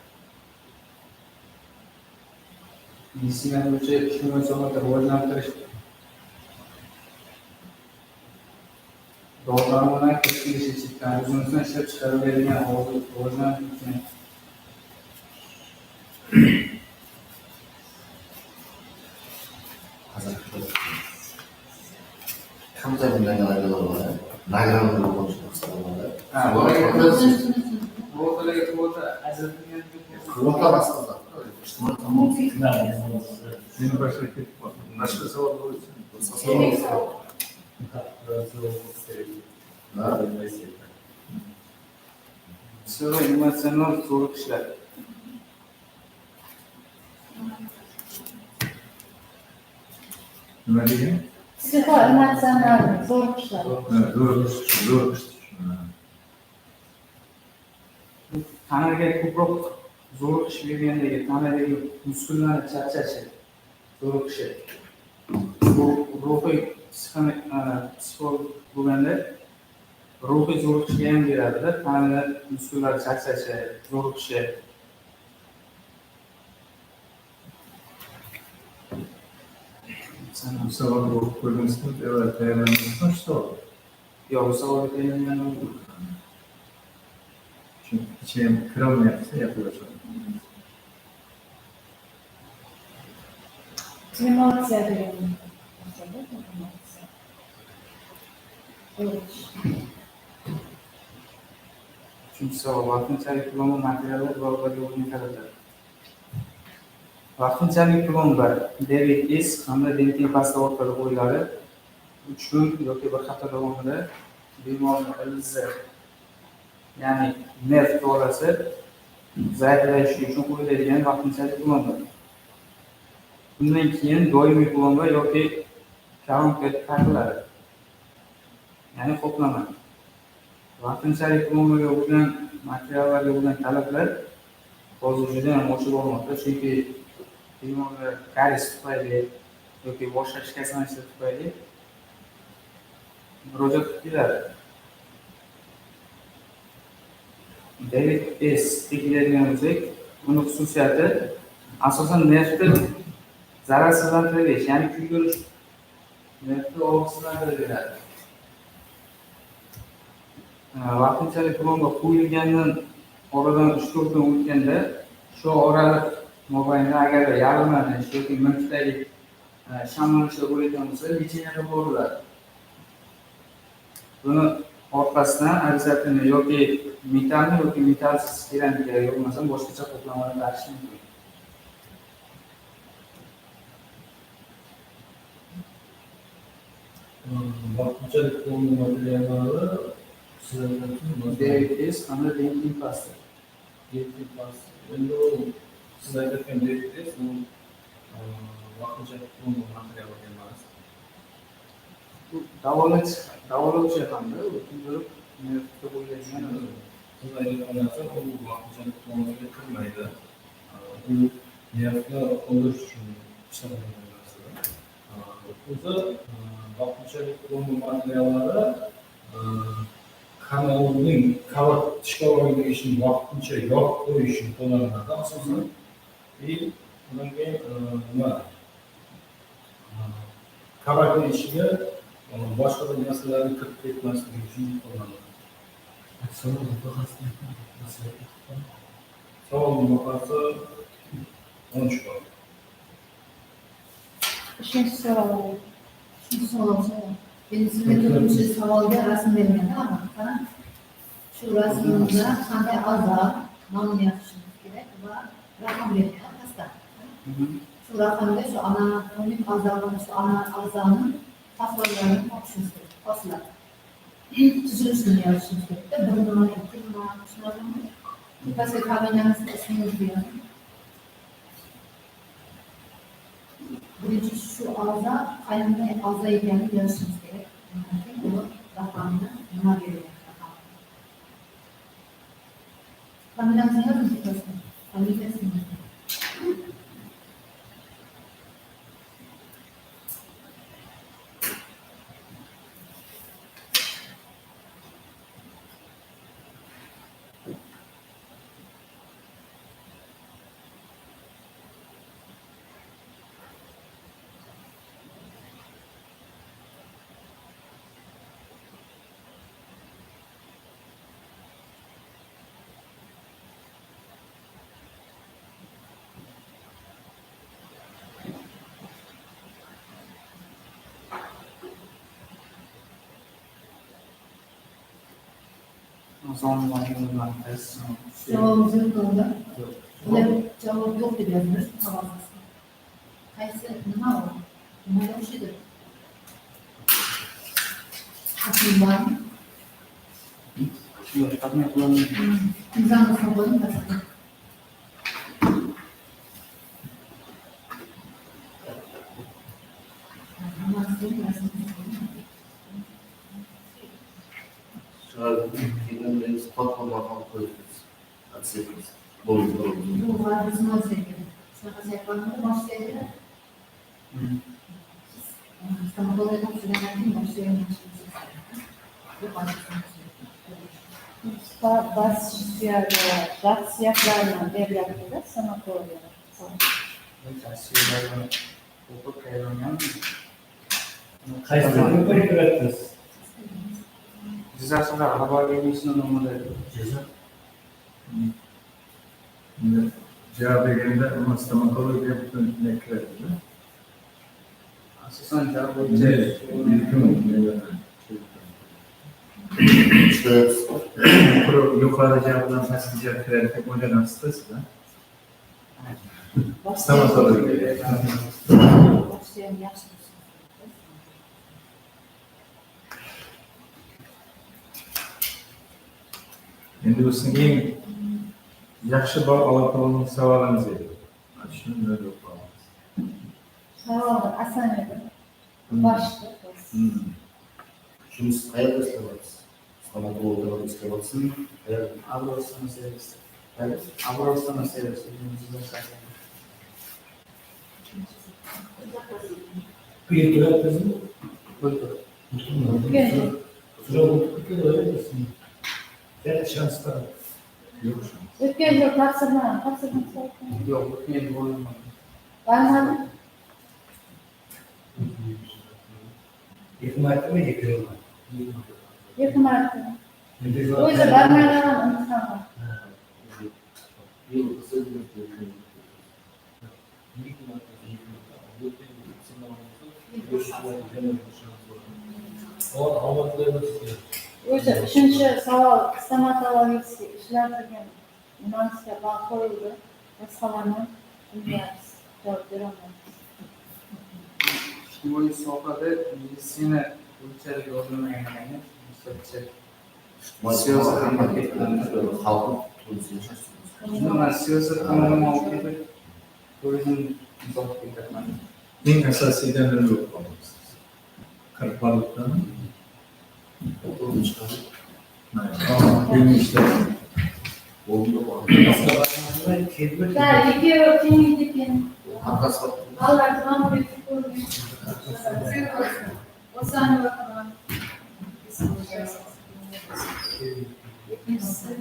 Medicina boyınsha ijtimoiy sohalardı rivojlantirish. Dorilar menen kishigina shepshekten uzunısına ishlep chiqariladigan rivojlantirish. Hozir kim tayinlangan ayollar bar? Nagrada bolǵan shıǵıs bar. Ha, kvota, kvota ajratilgan. Kvota basqa zat. Ijtimoiy tarmoq. Endi boshqa ketip qoldi. Boshqa savol qo'ysin. Boshqa savol. Psixoemotsional zo'riqishlar. Nima degan? Psixoemotsional zo'riqishlar. Ha, zo'riqish, zo'riqish. Ha. Tanaga ko'proq zo'riqish bergandagi tanadagi muskullarni charchashi, zo'riqishi. Bu ruhiy psixo-, a, psixolog bo'lganda ruhiy zo'riqishga ham beradi-da, tanada muskullar charchashi, zo'riqishi. Sen bu savol o'qib ko'rdingizmi? Tayyorlandingizmi shu savol? Yo'q, bu savolga tayyorlanganim yo'q. Chunki kecha ham kirolmayapmiz, gapirib. Emotsiya degan. Emotsiya. Uchinchi savol. Vaqtinchalik plomba materiallar blogerlarga o'rnay taratadi. Vaqtinchalik plomba David S hamda Dentin pasta orqali qo'yiladi. Uch kun yoki bir hafta davomida bemorni ildizi, ya'ni nerv tolasi zaiflashi uchun qo'yiladigan vaqtinchalik plomba. Undan keyin doimiy plomba yoki koronka taqiladi. Ya'ni qoplama. Vaqtinchalik plombaga bo'lgan materiallarga bo'lgan talablar hozir juda ham oshib bormoqda, chunki bemorlar kariyes tufayli yoki boshqa shikastlanishlar tufayli murojaat qilib keladi. David S ga keladigan bo'lsak, uni xususiyati asosan nervni zararsizlantirilish, ya'ni kuydirish. Nervni og'riqsizlantirib beradi. Vaqtinchalik plomba qo'yilgandan oradan uch to'rt kun o'tganda shu oraliq mobaynida agarda yaralanish yoki milkdagi shamlanishlar bo'layotgan bo'lsa, lecheniyaga boriladi. Buni orqasidan обязательно yoki metallni yoki metallsiz keramika yoki bo'lmasa boshqacha qoplamalar taqish mumkin. Waqtınsha reklama materialları, siz aytayotgan Derek Test hamda Dentin Pasta. Dentin Pasta. Endi ol siz aytayotgan Derek Test, ol, ı, waqtınsha reklama materialı emas. Bul dawalı, dawalawshı ekan da, ótkindirip, ne, tugilgen. Siz aytayotgan nárse, ol waqtınsha reklamaǵa kirmeydi. I, bul nervtı qaldırısh ushın islenilgen nárse. Aa, ózi, aa, waqtınsha reklama materialları, aa, kanaldıń qabaq, tishka organı ishın waqtınsha yawıp qoyıw ushın qollanıladı, asosınan. I odan keyin, aa, nima, aa, qabaqtıń ishine, aa, basqa da nárselerdi kirip ketmesligi ushın qollanıladı. Sawaldıń bahası on úsh ball. Úshinshi soraw. Úshinshi soraw, soraw. Endi sizge tórtinshi sawalda rasım berilgen, aǵa. Qarań. Shu rasımda qanday aza, nomer yozishimiz kerek va raqam berilgen, pastda. Shu raqamda shu anatomik azaǵa, shu ana-, azanıń tasmalarını tapishimiz kerek, qosıladı. Tuzilisin yozishimiz kerek. Bir nima, ikki nima, úsh nima. Pastki familiyańızdı, ismińizdi yozıń. Birinshi shu aza, qanday aza ekenin yozishimiz kerek. Onnan keyin bul raqamnı nima beredi, raqamnı. Familiyańızdı yozıń, pastki. Familiyasın yozıń. Jawabımız yoq boldı. Bular jawap yoq dep jazıp júrsiz, qogazda. Qaysı, nima ol? Nima deyish edi? Atın barmı? Yoq, atın qılamın. Imzanızdı qoyıń, basqa. Shıǵarıp, keyin biz platformaǵa alıp qoyıpız. Отсыпкасы. Boldı, boldı. Bul adresimiz eken. Shınaǵa saytlarında baş serveri. Hı. Stomatologiyada sizden aytayın, baş serveri. Bul adresimiz eken. Ba-, bas suyak, jaq suyaklarına beriledi, stomatologiyada. Bas suyaklarına. Qaysı tilde ko'rib turasiz? Jazasıǵa xabar bermeysiz, nomerde. Jaza. Endi jawap bergende, ulıwma stomatologiya bútin ne kiredi, da? Asosınan jawap bergende, bir yuqarı jawaptan pastki jawap kiredi dep oylaǵansız da siz, a? Stomatologiya. Endi biziń eń jaqsı ball alatuǵın sawalıńız edi. Shın, nol bolıp qaldıńız. Sawallar asan edi. Hı. Bas. Hı. Jumıs qayerda islep atırsız? Stomatologiyada islep atırsız? Qayerda? Abrostan servis. Qayerda? Abrostan servis. Ózimiz islep atırmız. Buyırıp atırasız ba? Buyırıp. Ótken jıl. Jol ótip ketken ǵoy, endi. Jáne shanslar. Ótken jıl tapsırma, tapsırma. Joq, ótken jıl barmadım. Barmadım? Eki martta ma, eki jıl ma? Eki martta. Ózi barmay qalǵan, umıtqanǵan. Ózi úshinshi sawal, stomatologический ishler degen. Mınanıske ball qoyıldı, basqalarına bilmeymiz, juwap bere almaymız. Ijtimoiy sohada medicina Bunchalik oʻrnamagan ekan, misol uchun. Mına siyosat hamma ketdi, xalqni qutulisini shashtiramiz. Mına siyosat hamma olib ketdi. Ózim uzoq ketiraman. Eń asosiydan nima bolıp qaldınız? Kirip barıptı. Oturıp shıqadı. Mayli. Tamam, endi ishlesin. Boldı. Da, ekewi teńleydi eken. Balalar zıwanıp ketip kórgen. Osanıp atırman. Ekinshisi.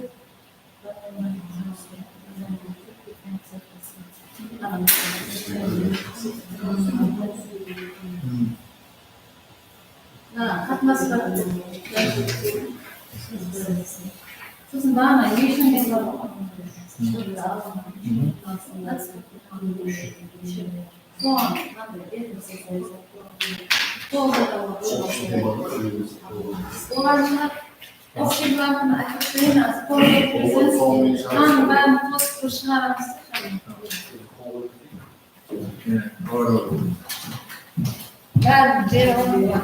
Mına, qatnasıp atır. Soсын baǵana eshingen bar ǵoy. Soǵan mınanday berip qoysa, olar mına Oxshaylardan aytıp beremiz. Qanın bárin qosıp bir shıǵaramız. Bárin beri alamız.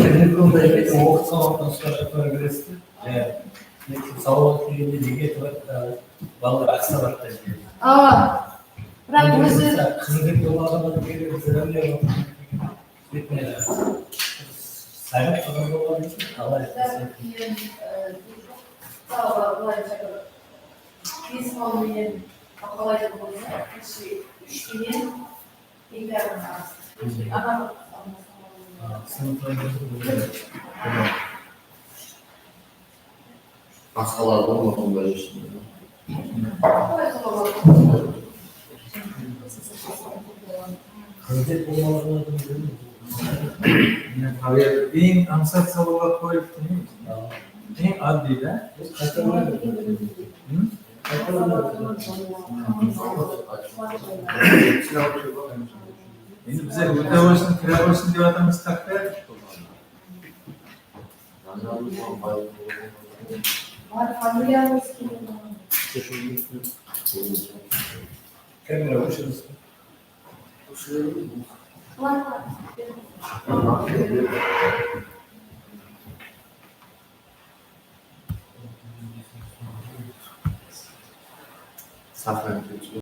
Telefonda oqıp sawattan sorap beresiz. Sawat degende nege turadi? Balalar aqsa barıp. Awa. Biraq ózi qızı dep bolmaǵan bizler Saylap turǵan bolǵan eken, qalay etpese. Keyin, e, mısalı, bılayınsha bir bes bal menen bahalaydı bolsa, úsh penen eń yarım arası. Aha. Sınıplar Basqalar bolmasın da eshkim. Qız dep bolmalıǵına eń ańsat sawallar qoyıp turmız. Eń oddiy da. Qaytarmaydı. Hı? Qaytarmaydı. Endi bizler óte qoysın, kire qoysın dep atırmız, taqtayıq. Kamera óshirińiz. Saqlanıp ketsin.